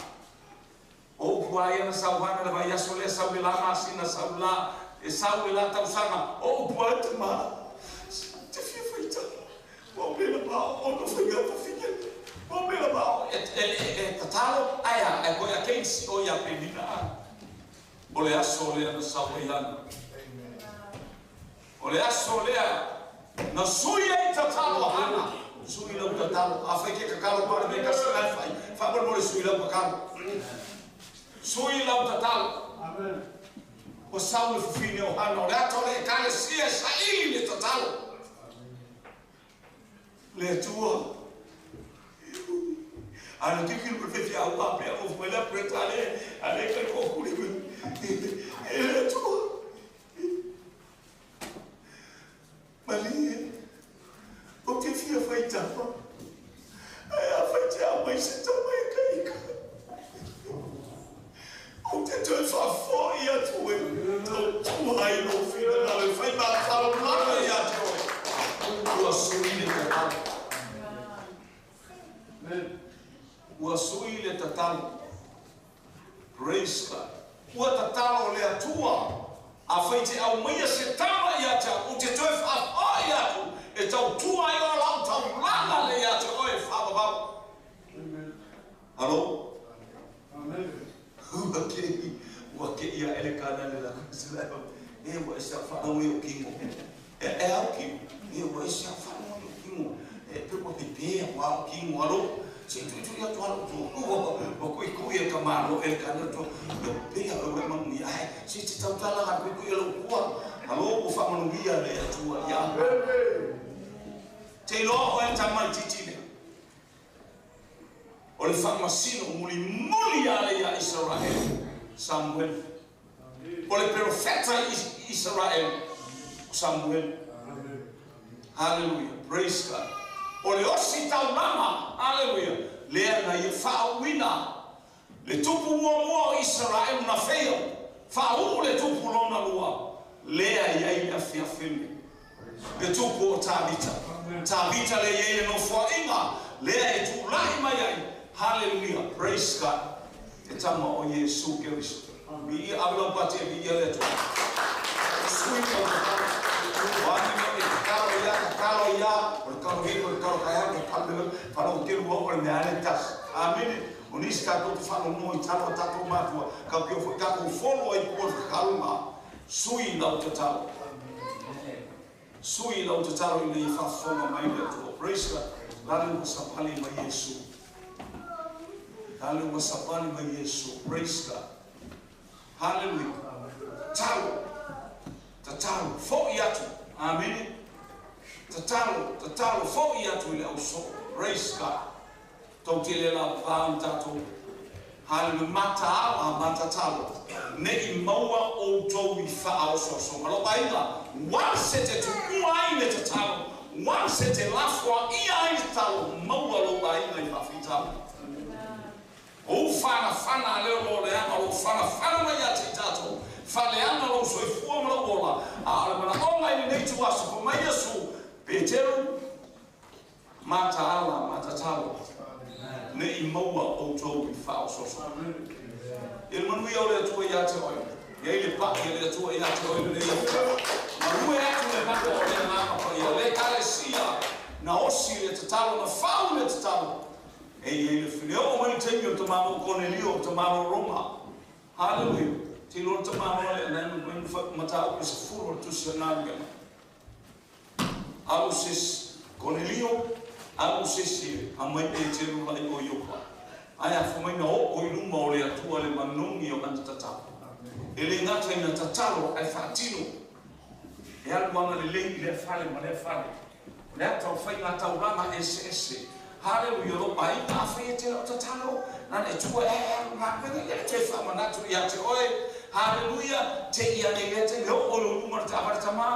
S3: O pua ia na sau hana le vai aso le sau le la masina sau la e sau le la tausanga. O pua te ma. Te fia whaita. Wa mela ma o no whainga whawhine. Wa mela ma e tatalo aia e koe a keisi o ia penina. O le aso lea na sau e hana. O le aso lea na sui ei tatalo hana. Sui lau tatalo. A whai ke kakalo pare me kasi nai whai. Wha sui lau kakalo. Sui lau tatalo.
S1: Amen.
S3: O sau le fufine o hana. O le ato le ekalesia saili le tatalo. Le Atua. Ana tiki le fefi au pape o fwela preta ale ale ka kokuri. Le Atua. Malie. O te fia whaitapa. Ai a whaitea mai se tama e kaika. O te toe whawhai atu e. Tau tuai no whina nā le whai mā taro lana i atu e. Ua sui le tatalo. Ua sui le tatalo. Praise God. Ua tatalo le Atua. A whai te au maia se tama i atu. O te toe whawhai atu. E tau tuai o lau tau lana le atu oe whawawau. Hello?
S1: Amen.
S3: Ua ke ia ele kana le la sila. E ua esa whanau e o kingo. E au kingo. E ua esa whanau e o kingo. E pe ua pepe ua o kingo alo. Se tui tui atu alo tu. Ua kui kui e ka malo ele kana tu. Pe ia ua mangu ai. Se te tau tala nga kui kui e lau kua. Alo ua whamanuia le atua ia. Te iloa o e tamai titi lea. O le whaamasino muli muli ale ia Israel. Samuel. O le profeta Israel. Samuel. Hallelujah. Praise God. O le osi taulama. Hallelujah. Lea na ia whaawina. Le tupu mua mua o Israel na whea. Whaau le tupu lona lua. Lea ia ina whiawhine. Le tupu o Tavita. Tavita le ia no whainga. Lea e tūlahi mai ai. Hallelujah. Praise God. E tama o Yesu Keristo. Mi i awelo pati e mi ia le atua. Sui o tatalo. Wani me e kakalo ia, kakalo ia. O le kalo hiko, le kalo kaya, le kalo le whanau telu wa o le mea ale tas. Amene. O nisi tātou te whanau no i talo tātou mātua. Ka pio fo tātou wholo ai kua kakalo ngā. Sui lau tatalo. Sui lau tatalo i nei whawhonga mai le atua. Praise God. Lale ua sapali mai Yesu. Lale ua sapali mai Yesu. Praise God. Hallelujah. Tatalo. Tatalo. Foi atu. Amen. Tatalo. Tatalo. Foi atu i le auso. Praise God. Tau te le la pāu tātou. Hallelujah. Mata awa, mata talo. Ne i maua o tau i whaososo. Malo painga. Wan se te tuua ai le tatalo. Wan se te lafua ia ai le tatalo. Maua lo painga i whawhitalo. O whana whana leo lo leanga lo whana whana mai ate tātou. Whaleanga lo soifua ma lo ola. A ole mana onga i nei tu aso ko mai asu. Peteru, mata ala, mata talo. Ne i maua o tau i whaososo. E le manuia o le atua ia te oe. Ia i le pa i le atua ia te oe le ia. Manue atu le mako o le ngaka pa ia. Le kalesia. Na osi le tatalo, na fau le tatalo. E ia le fili o mai taimi o tamalo Cornelio, o tamalo Roma. Hallelujah. Te lo tamalo le nanu mata o se fulu o tusi na ngema. Alu sis Cornelio, alu sis a mai e te rula i o Iopa. Ai a fomai na o o iluma o le atua le manungi o kanta tatalo. E le ngata ina tatalo ai whaatino. E alu anga le lei le fale ma le fale. Le ata o whai ngā tauranga ese ese. Hallelujah, lo pai ngā whai e te o tatalo. Nana e tua e alu ngā pene ia te whamanatu ia te oe. Hallelujah, te ia ne le te leo o le uluma le tāwara tamā.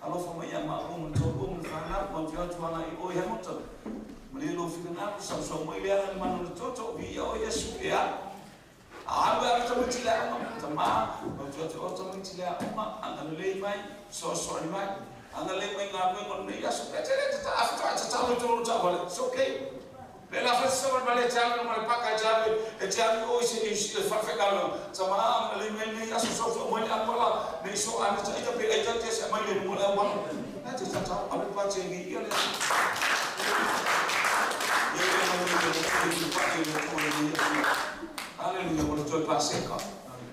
S3: Alofa mai ia ma o man tō man whanau, mau te atu ana i oe Hamilton. Ma le lo whika ngā sau sau mai le ana manu le toto, vi ia o Yesu e a. Alu a tamiti le auma, tamā, mau te atu o tamiti le auma, anga le lei mai, so so ani mai. Anga le mai ngā wenga nei aso, pe te le tata, awhito ai tatalo i tō tāwale, it's okay. Pe la whai sawa ma le te alu ma le paka e te alu, e te alu o isi i le wharewheka alu. Tama anga le mai nei aso so so mai le akwala, nei so ane ta ita pe eita te se mai le mua le awala. Na te tatau, alu pa te ngi ia le aso. Hallelujah, o le toi paseka.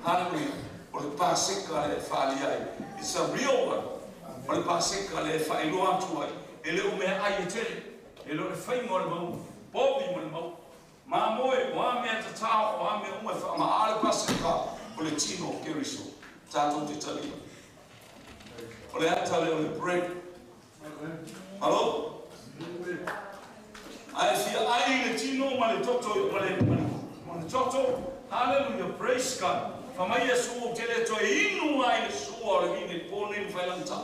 S3: Hallelujah, o le paseka le whaali ai. It's a real one. O le paseka le whaeloa atu ai. E le umea ai e tele. E le whainga o le mau. Povi mo le mau. Mā moe, o a mea tatao, o a mea umea wha. Ma a le paseka o le tino o Keriso. Tātou te talia. O le ata le o le bread. Hello? Ai fia ai le tino ma le toto ma le toto. Hallelujah, praise God. Whamai e sua o te le toe inu ai le sua o le vine pōne ni whailanta.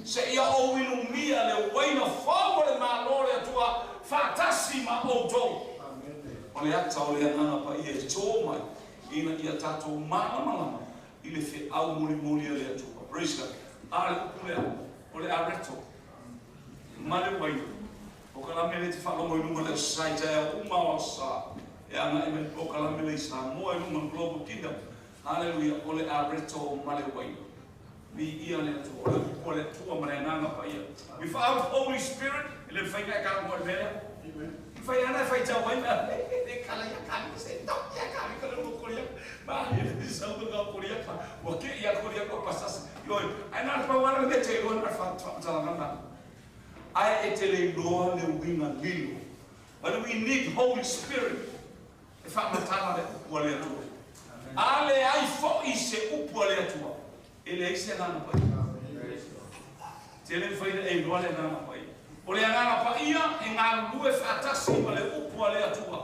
S3: Se ia o inu mia le waina whau le mālo le atua whātasi ma o tō. O le ata o le ananga pa ia e tō mai ina ia tātou mālamalama i le whe au muli muli a le atua. Praise God. A le upu lea, o le areto. Ma le waina. O ka lame le te whalongo i lunga le saita e uma o sa. E anga e me o ka lame le i Samoa i lunga Global Kingdom. Hallelujah, o le areto ma le waina. Vi ia le atua, o le upu o le atua ma le ananga pa ia. Without Holy Spirit, e le whainga e kala mo le mea. Whai ana whai tau mai mea, e kala ia kali, se tau ia kali, ka le koria. Ma ia le sau ngā koria ka, wa ke ia koria ko pasas. Ioi, ai nā pa wana le te ioi na wha ngana. Ai e te le loa le uinga lilo. But we need Holy Spirit. E whaamatala le upu a le atua. A le ai fo i se upu a le atua. E le ai se ngana pai. Te le whaina e loa le ngana pai. O le ngana pai ia e ngā lue whaatasi ma le upu a le atua.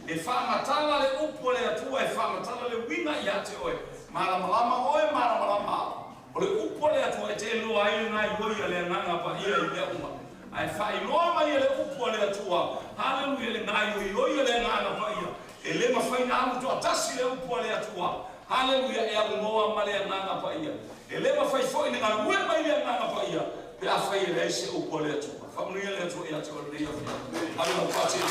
S3: E whaamatala le upu a le atua, e whaamatala le winga ia te oe. Malamalama oe, malamalama. O le upu a le atua e te loa ai ngā ioi a le ngana pai ia i mea uma. Ai whailoa mai le upu a le atua. Hallelujah, le ngā ioi a le ngana pai ia. E le mawhaina amu toa tasi le upu a le atua. Hallelujah, e amu noa ma le ngana pa ia. E le mawhai fo i ngā ue mai le ngana pa ia. Pe a whai e le se upu a le atua. Whamanuia le atua i atua le ia whia. Hallelujah, pāti e le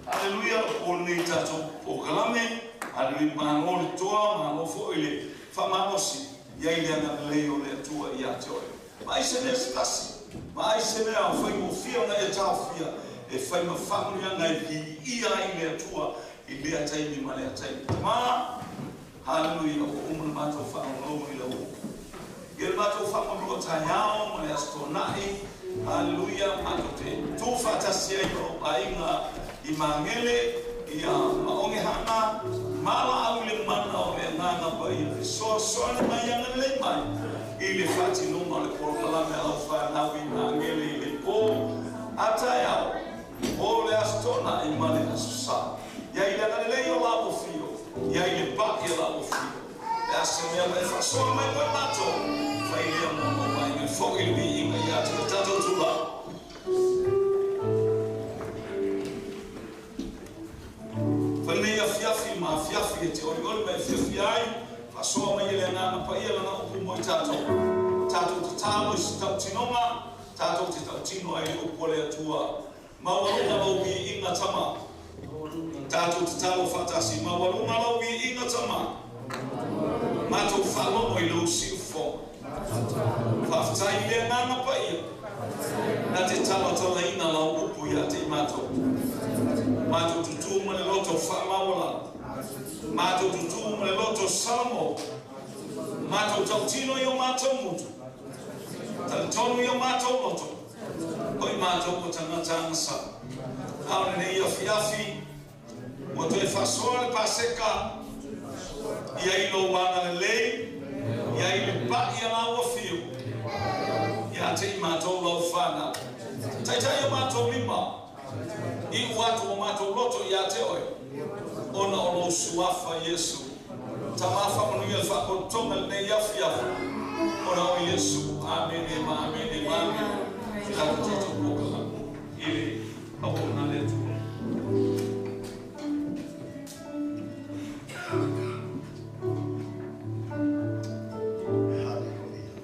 S3: Hallelujah, o nei tātou o kalame. Hallelujah, māngō le toa, māngō fo i le whamanosi. Ia i le anga lei o le atua i a te oe. Ma ai se mea se tasi. Ma ai se mea o whai mo whia na e tau whia. E whai ma whangunia ngai hi ia i le atua. I lea taimi ma lea taimi. Tama, hallelujah, o umana mātou whaangongo i la u. Ia le mātou whaangongo tai ao ma le astona'i. Hallelujah, mātou te tūwhatasi ai o ainga i mangele, ia maonge hana, mala au le mana o le nganga pa ia. Soa soa le mai anga le mai. I le whatinonga le porokalame au whanau i mangele i le pō. Atai ao, o le astona i ma le asusa. Ia i le angalelei o la o fio. Ia i le pa i la o fio. Le ase mea mai whasoa mai koe mātou. Whai lea mō mai ngai fo i le mi inga ia te tātou tūla. Whai nei a fiafi ma fiafi e te ori ori mai fiafi ai. Whasoa mai ele anana pa ia lana upu moi tātou. Tātou te tālo i se tautinonga. Tātou te tautino ai le upu le atua. Maualunga lau i inga tama. Tātou te tālo whatasi. Maualunga lau i inga tama. Mātou whalomo i lau siufo. Faafetai i le Agaga Paia, na te talatalaina lau upu ia te i matou. Matou tutū ma le loto faamaualalo. Matou tutū ma le loto salamo. Matou tautino i o matou mutu. Talitonu i o matou loto. O i matou o tagata agasala. A o lenei afiafi, ua toe faasoa le Paseka, ia i lou agalelei, ia i le pa'i a lau afio, ia te i matou lau fanau. Taitai o matou lima, iu atu o matou loto ia te oe, ona o lou suafa Iesu. Tama faamanuia le faapotopotoga lenei afiafi, ona o Iesu. Amene ma amene ma amene. Tatou tatou pokalame i le auauna a le Atua.
S1: Hallelujah.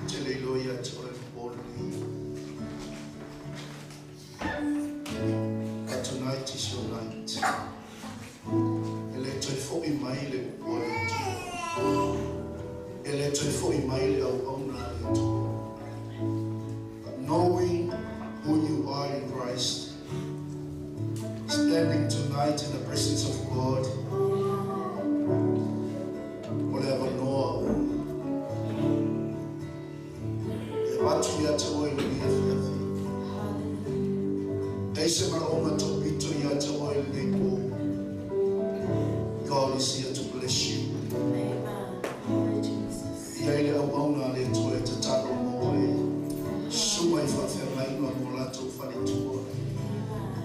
S1: Te le iloa ia te oe le po lenei. But tonight is your night. E le toe fo'i mai le upu a le Atua. E le toe fo'i mai le auauna a le Atua. But knowing who you are in Christ, standing tonight in the presence of God, o le avanoa e avatu ia te oe lenei afiafi. E se manaoga topito ia te oe lenei po. God is here to bless you.
S2: Amen. Glory Jesus.
S1: Ia i le auauna a le Atua e tatalo mo oe. Suma i faafeagaiga mo latou faletua.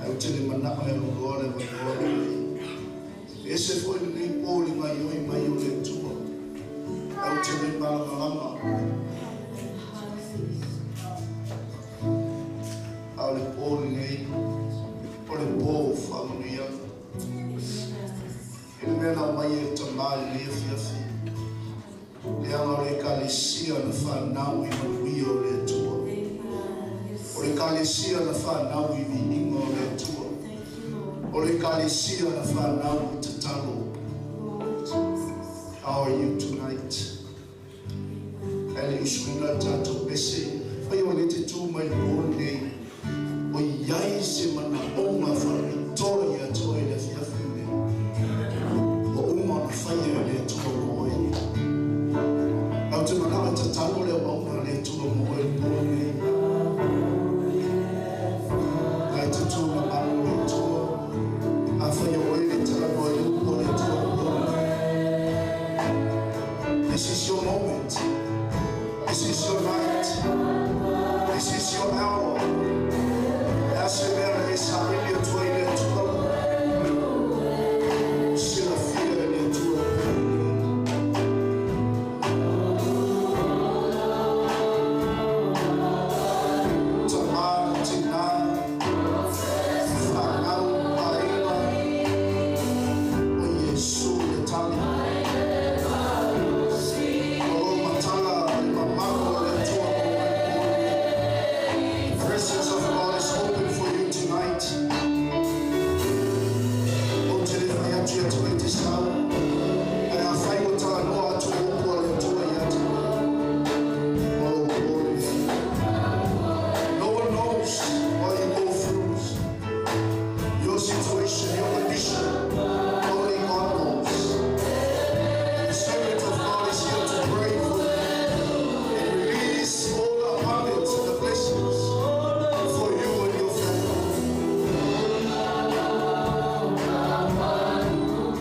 S1: Ae ou te le manao e aluloa le avanoa lenei. E ese foi lenei po le gaioi mai o le Atua. Ae ou te le malamalama. A o le po lenei, o le po o faamanuiaga. I le mea na aumai e le Tama i lenei afiafi. Leaga o le Ekalesia na fanau i manuia o le Atua.
S2: Amen. Yes.
S1: O le Ekalesia na fanau i viiga o le Atua.
S2: Thank you, Lord.
S1: O le Ekalesia na fanau i tatalo.
S2: Glory Jesus.
S1: How are you tonight? Ae le usuina le tatou pese. Fai o le te tū mai le po lenei. O iai se manaoga faapitoa ia te oe i le afiafi lenei. Ua uma ona faia e le Atua mo oe. Ae ou te manao e tatalo le auauna a le Atua mo oe le po lenei. Ae te tū mamalu le Atua. Afai o oe le talanoa i upu a le Atua le po lenei. This is your moment. This is your night. This is your hour. E a se mea e saili atua i le Atua. Silafia e le Atua le po lenei. Tama, tina, fanau, aiga, o Iesu le tali. O lou matala le mamalu o le Atua mo oe le po lenei. The presence of God is open for you tonight. Ou te le fai atu ia te oe te sau. Ae afai ua talanoa atu upu a le Atua ia te oe. O lou po lenei. No one knows what you go through. Your situation, your condition. Only God knows. And the servant of God is here to pray for you and release all the abundance and the blessings for you and your family.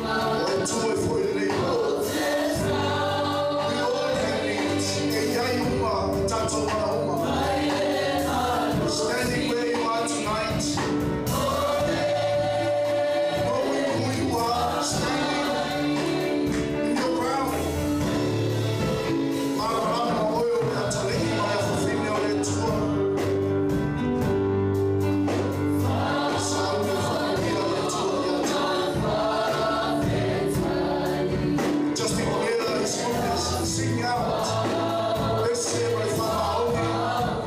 S1: O Atua e foi lenei po. We all have needs. E iai uma tatou manaoga. Standing where you are tonight, knowing who you are, standing in your ground. Malamalama oe o le atalii ma le afafine o le Atua. Sauni faamanuia le Atua ia te oe. Just declare His goodness and sing out. Ese ma le faamaoni,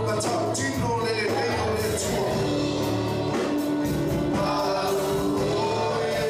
S1: matautino le lelei o le Atua. Malo oe,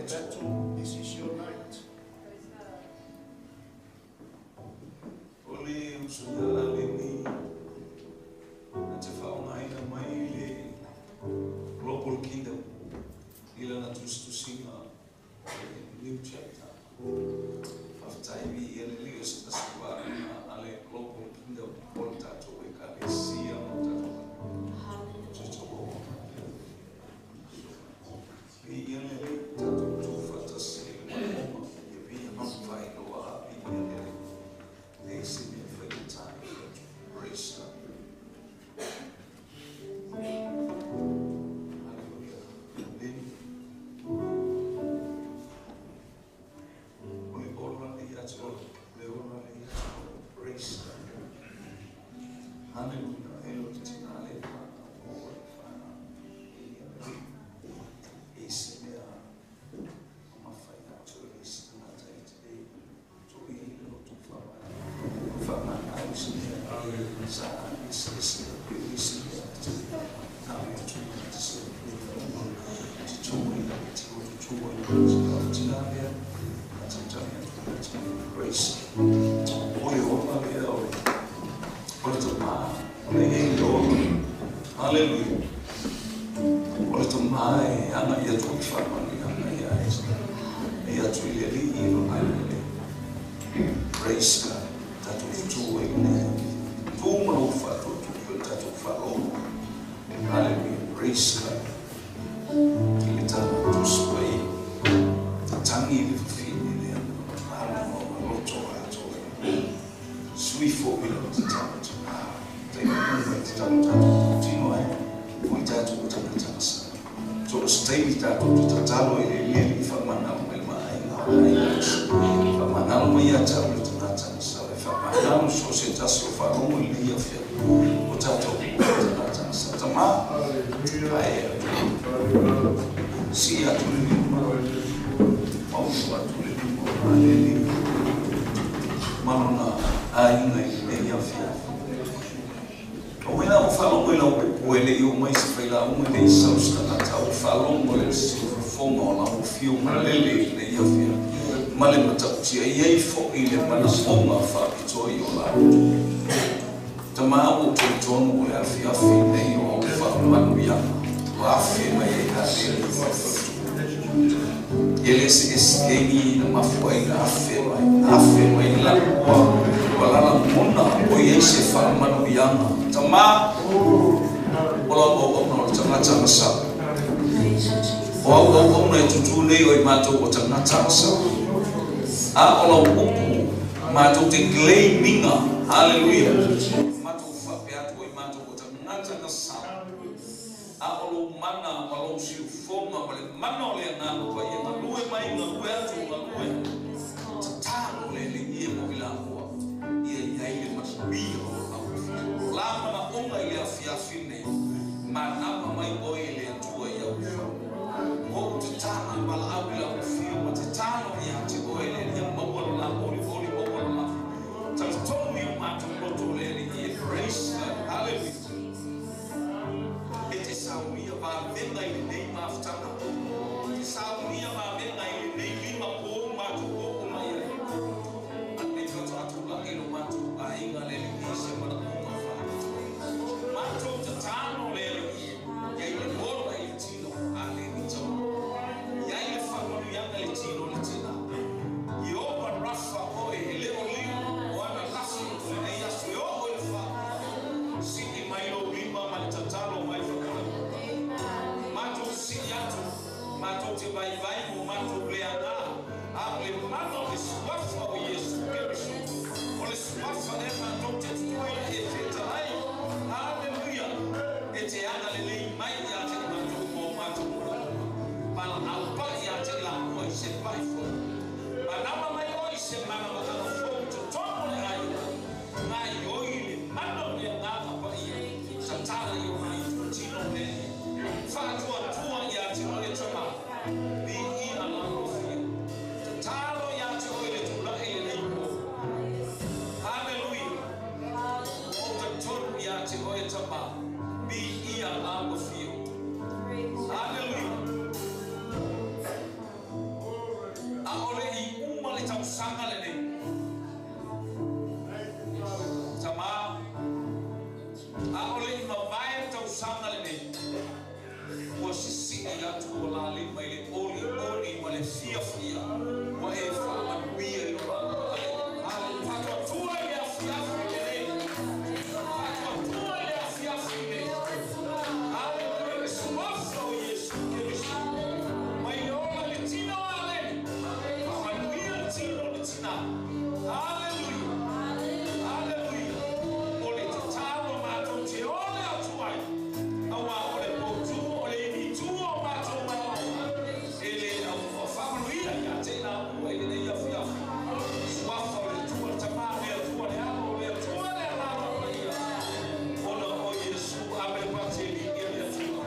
S1: battle. This is your night.
S3: O le uso ia aleni na te whaongaina mai le Global Kingdom i lana tusitusiga o le new chapter. Faafetai viia le alii o se tasi vaega a le Global Kingdom o le tatou ekalesia ma o tatou Viia le alii tatou tuufaatasi ai le manaoga ia viia mafailoa viia le alii. E se mea faigata i le Atua. Praise God. Hallelujah. Amen. O le ola le ia te oe. Le ola le ia te oe. Praise God. Hallelujah. E lo te tina le whana o le whana. E ia le ri. E se mea mawhai atu e se tangata i te e. To i le loto whamana. Whamana au se mea. Sa e se se pe i se mea te nā me tu te se te tō i te o te tō i te tina mea. A te tani atu te grace. O le ola lea o le o le tamā o le e le ola. Hallelujah. O le tamā e ana ia tō i whamani ana ia e e atu i le alii i lona le. Praise God. Tātou futu ai le tū ma lou whaatuatu i o tātou whalomo. Hallelujah. Praise God. I le tāna tusi pai tangi le fafine le ana ana ma ma loto a tō ai. Sui fo i le te tāna tama. Te mai te tāna tātou tino ai. O i tātou o tāna tāna sa. So o se taimi tātou te tatalo i le lili i whamangalo mai le maaiga o le aiga. Whamangalo mai ia tau le tāna tāna sa. Le whamangalo so se tasi o whalongo i le ia whia. O tātou o tāna tāna sa. Tama.
S1: Hallelujah.
S3: Ai
S1: Hallelujah.
S3: si atu le lima. Maunu atu le lima o aleli. Manona aiga i lenei afiafi. O wena o whalongo i lau pupu e le i o mai se whaila unga le i sau se tangata o whalongo le se whafonga o lau whio malele i lenei afiafi. Ma le matautia i ei fo i le manaonga whapitoa i o lau. Tama o te tonu o le afiafi nei o au whaamanuianga. O afe mai e halele i whawhatu. E le se eskengi na mafua i na afe mai. Afe mai i la ua. Ua lala mona o i se whaamanuianga. Tama o lau au au na o le tangata na sa.
S2: Praise you, Jesus.
S3: O au au au na e tutu nei o i mātou o tangata na sa. A o lau upu mātou te claiminga. Hallelujah. Mātou whape atu o i mātou o tangata na sa. A o lou mana ma lou siufoga ma le mana o le agaga paia galue mai galue atu galue. Tatalo le alii e mo i laua ia i ai le manuia o lau O la manaʻoga i le afiafi nei manama mai oe i le Atua i au O'u tatala valaau i lau fio ma tatalo ia te oe le alii ia maua lo la olioli maua lo la talitonu i o matou loto o le alii e. Praise God. Hallelujah. E te saunia vavega i lenei mafutaga. Te saunia vavega i lenei lima po matou oo mai ai. Nei faatoatulai lo matou aiga le alii i se manaʻoga faapitoa. Matou tatalo le alii ia i le ola i le tino a le ni tama. Ia i le faamanuiaga i le tino le tina. Ieova Rafa oe e le o liu o ana lafo o lenei aso e oo i le faauuga. Sii mai lou lima ma le tatalo mai whakona. Matou sii atu, matou te vaivai mo matou le agā. A o le mana o le suafa o Iesu Keriso. O le suafa e matou te tutuila e fetalai. Hallelujah. E te aga lelei mai ia te matou mo matou manaoga. Pala au pai ia te lapua i se pai fou. Manama mai oi se mana matanga fou totonu le aiga. Ngai oi le mana o le agaga paia. Satala i o nai tino le Whaatua ia te oe tama. Bi i a lau fio. Tatalo ia te oe le tulae le nei po. Hallelujah. O te tonu ia te oe tama. Bi i a lau fio. Hallelujah. lenei. Ua sisii atu o la lima i le oli oli ma le fiafia. Ua e faamanuia i lo latou aiga. Faatuatua i le afiafi lenei. Faatuatua i le afiafi lenei. Haleluia, le suafa o Iesu Keriso. Mai le ola le tino aleni. Faamanuia le tino le tina. Haleluia. Haleluia. O le tatalo matou te ole atu ai. Aua o le poutu o le initu o matou manaoga. E le au faamanuia ia te i laua i lenei afiafi. Suafa o le Atua le Tamā, le Atua le Alo, le Atua le Agaga Paia. Ona o Iesu ame pateli ia le Atua.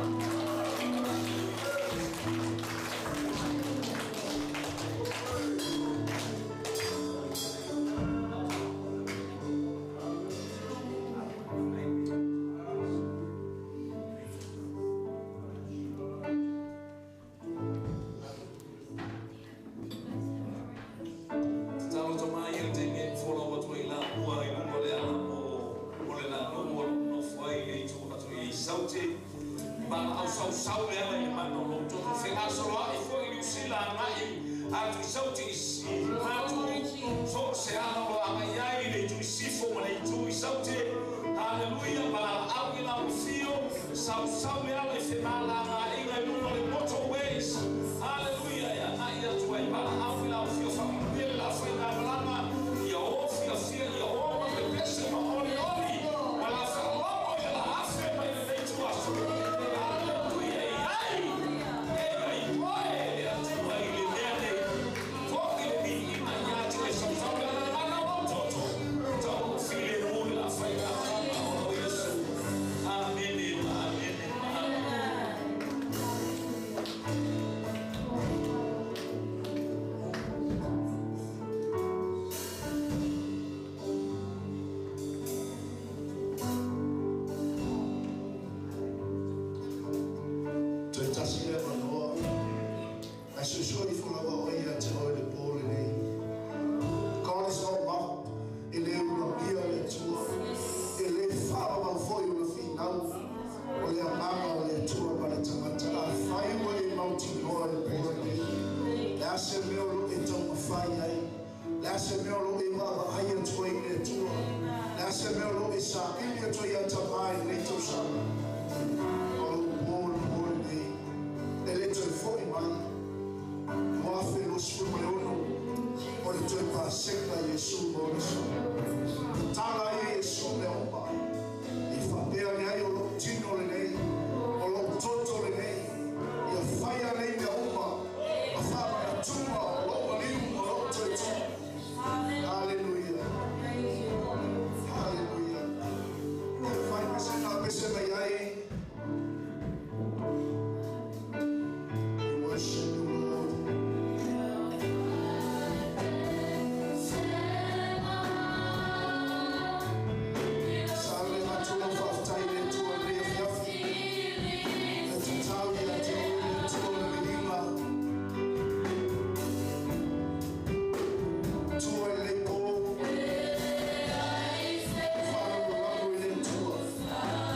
S3: Tatalo tamā ia le taimi e folau atu ai la ua i luga o le ala o le lanou o lo nofo ai le itu atu i Saute. Ma au sau sau le ala i le mana o lou toto fegasoloai foi i Niusila agai atu i Saute i matu so se ala o lo agai ai i le itu i Sifo ma le itu i Saute. Haleluia, valaau i lau fio, sau sau le ala i femalagaaiga i luga o le motorways. Haleluia, e agai atu ai valaau i lau fio faamanuia le lafainamalaga ia o fiafia ia o ma pepese ma olioli ma la faalogo ia la afe mai lenei tuaso. Haleluia, e ai e ai oe le Atua i le mea nei. Fo'i le viiga ia te oe sausau le ala le mana o lou toto. Tau filemu le lafainamalaga ona o Iesu. Amene ma amene ma amene.
S1: Toe tasi le manoa. Ai suesue ifo lava oe ia te oe le pō lenei. God is not mocked. E le ulagia le Atua. E le faavavau foi ona finau. O le agaga o le Atua ma le tagata. Afai ua e mautinoa le pō lenei. Le a se mea o lo e taumafai ai. Le a se mea o lo e vaavaai atu ai i le Atua. Le a se mea o lo e saili atu ai ia tamā i lenei tausaga. O lou pō le pō lenei. E le toe foi mai. 2026 o le toe paseka Iesu ma ona sui. Tatala ai e Iesu mea uma. I faapea le ai o lou tino lenei, o lou toto lenei, ia faia nei mea uma, ma faamanatuga o lou maliu ma lou toe tu. Haleluia. Haleluia. E fai pese na pese mai ai. We worship you, Lord. Sa le matua faafetai le Atua i lenei afiafi. E tatau ia te oe le Atua le viiga. Tua i lenei pō. Faalagolago i le Atua.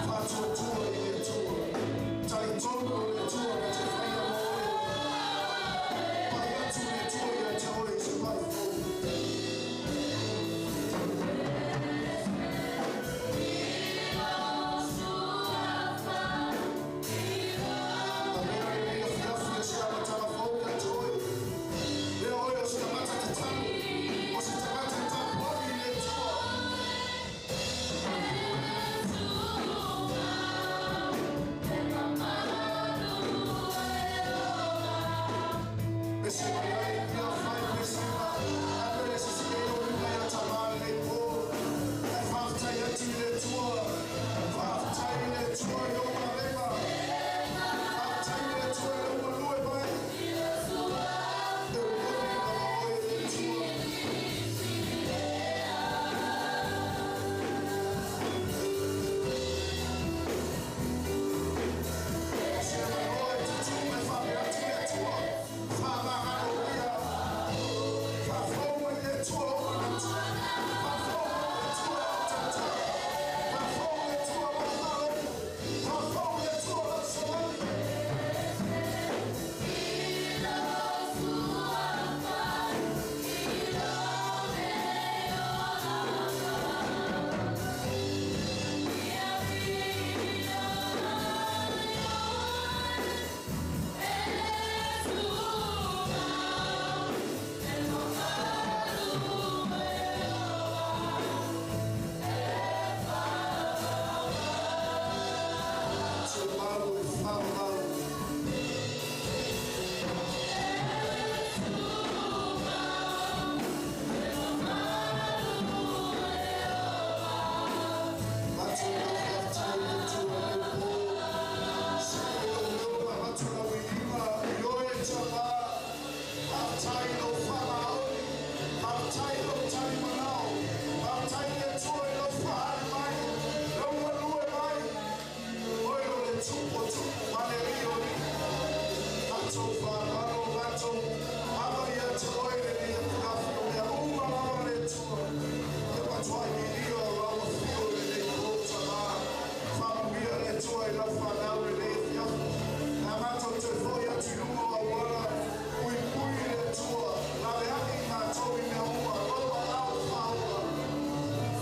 S1: Faatuatua i le Atua. Talitonu o le Atua na te faia mo oe. Pai atu le Atua ia te oe i se pai fou. Avea lenei afiafi o se amataga fou ia te oe. Lea oe o se tagata tatalo, o se tagata e tapuai i le Atua. tupu ma le alii o alii. Matou faaaloalo, matou ava ia te oe lenei afiafi, o mea uma lava le Atua. Ia matuai viia o lau afio i lenei po tamā. Faamanuia le Atua i lau fanau lenei afiafi. A matou toe foi atu i luga o auala, puipui le Atua, laveai i matou i mea uma, lou aao faaola.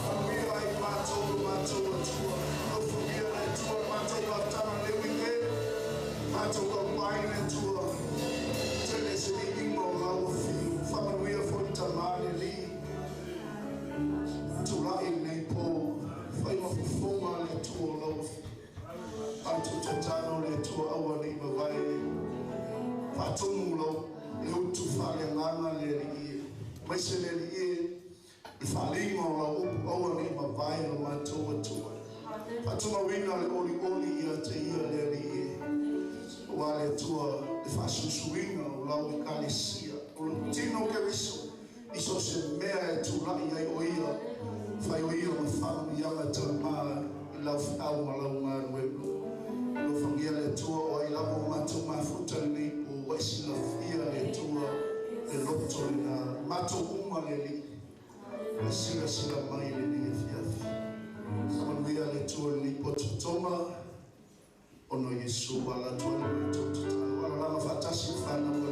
S1: Faamanuia ai matou lo matou Atua. Alofagia le Atua le matou mafutaga lenei weekend. Matou taupai le Atua. Tele se viiga o lau afio. Faamanuia foi tamā le alii. Tulai lenei po. Fai ma fofoga le Atua o lau afio. Matou tatalo le Atua aua ne i mavae. Faatonu lau le utu faaleagaga le Alii e. Aemaise le Alii e le faaaliga o lau upu aua ne i mavae lo matou Atua. Faatumauina le olioli ia te ia le Alii e. Aua le Atua le faasusuina o lau ekalesia. O le tino o Keriso i so o se mea e tulai ai o ia. Fai o ia ma faamanuiaga tamā i lau feau ma lau galuega. Alofagia le Atua o ai lava o matou mafuta lenei po ua e silafia le Atua le loto lena. Matou uma le Alii. E silasila mai lenei afiafi. Faamanuia le Atua lenei potopotoga ona o Iesu ua ala atu ai le matou tatalo. Alalaga faatasi le fanau.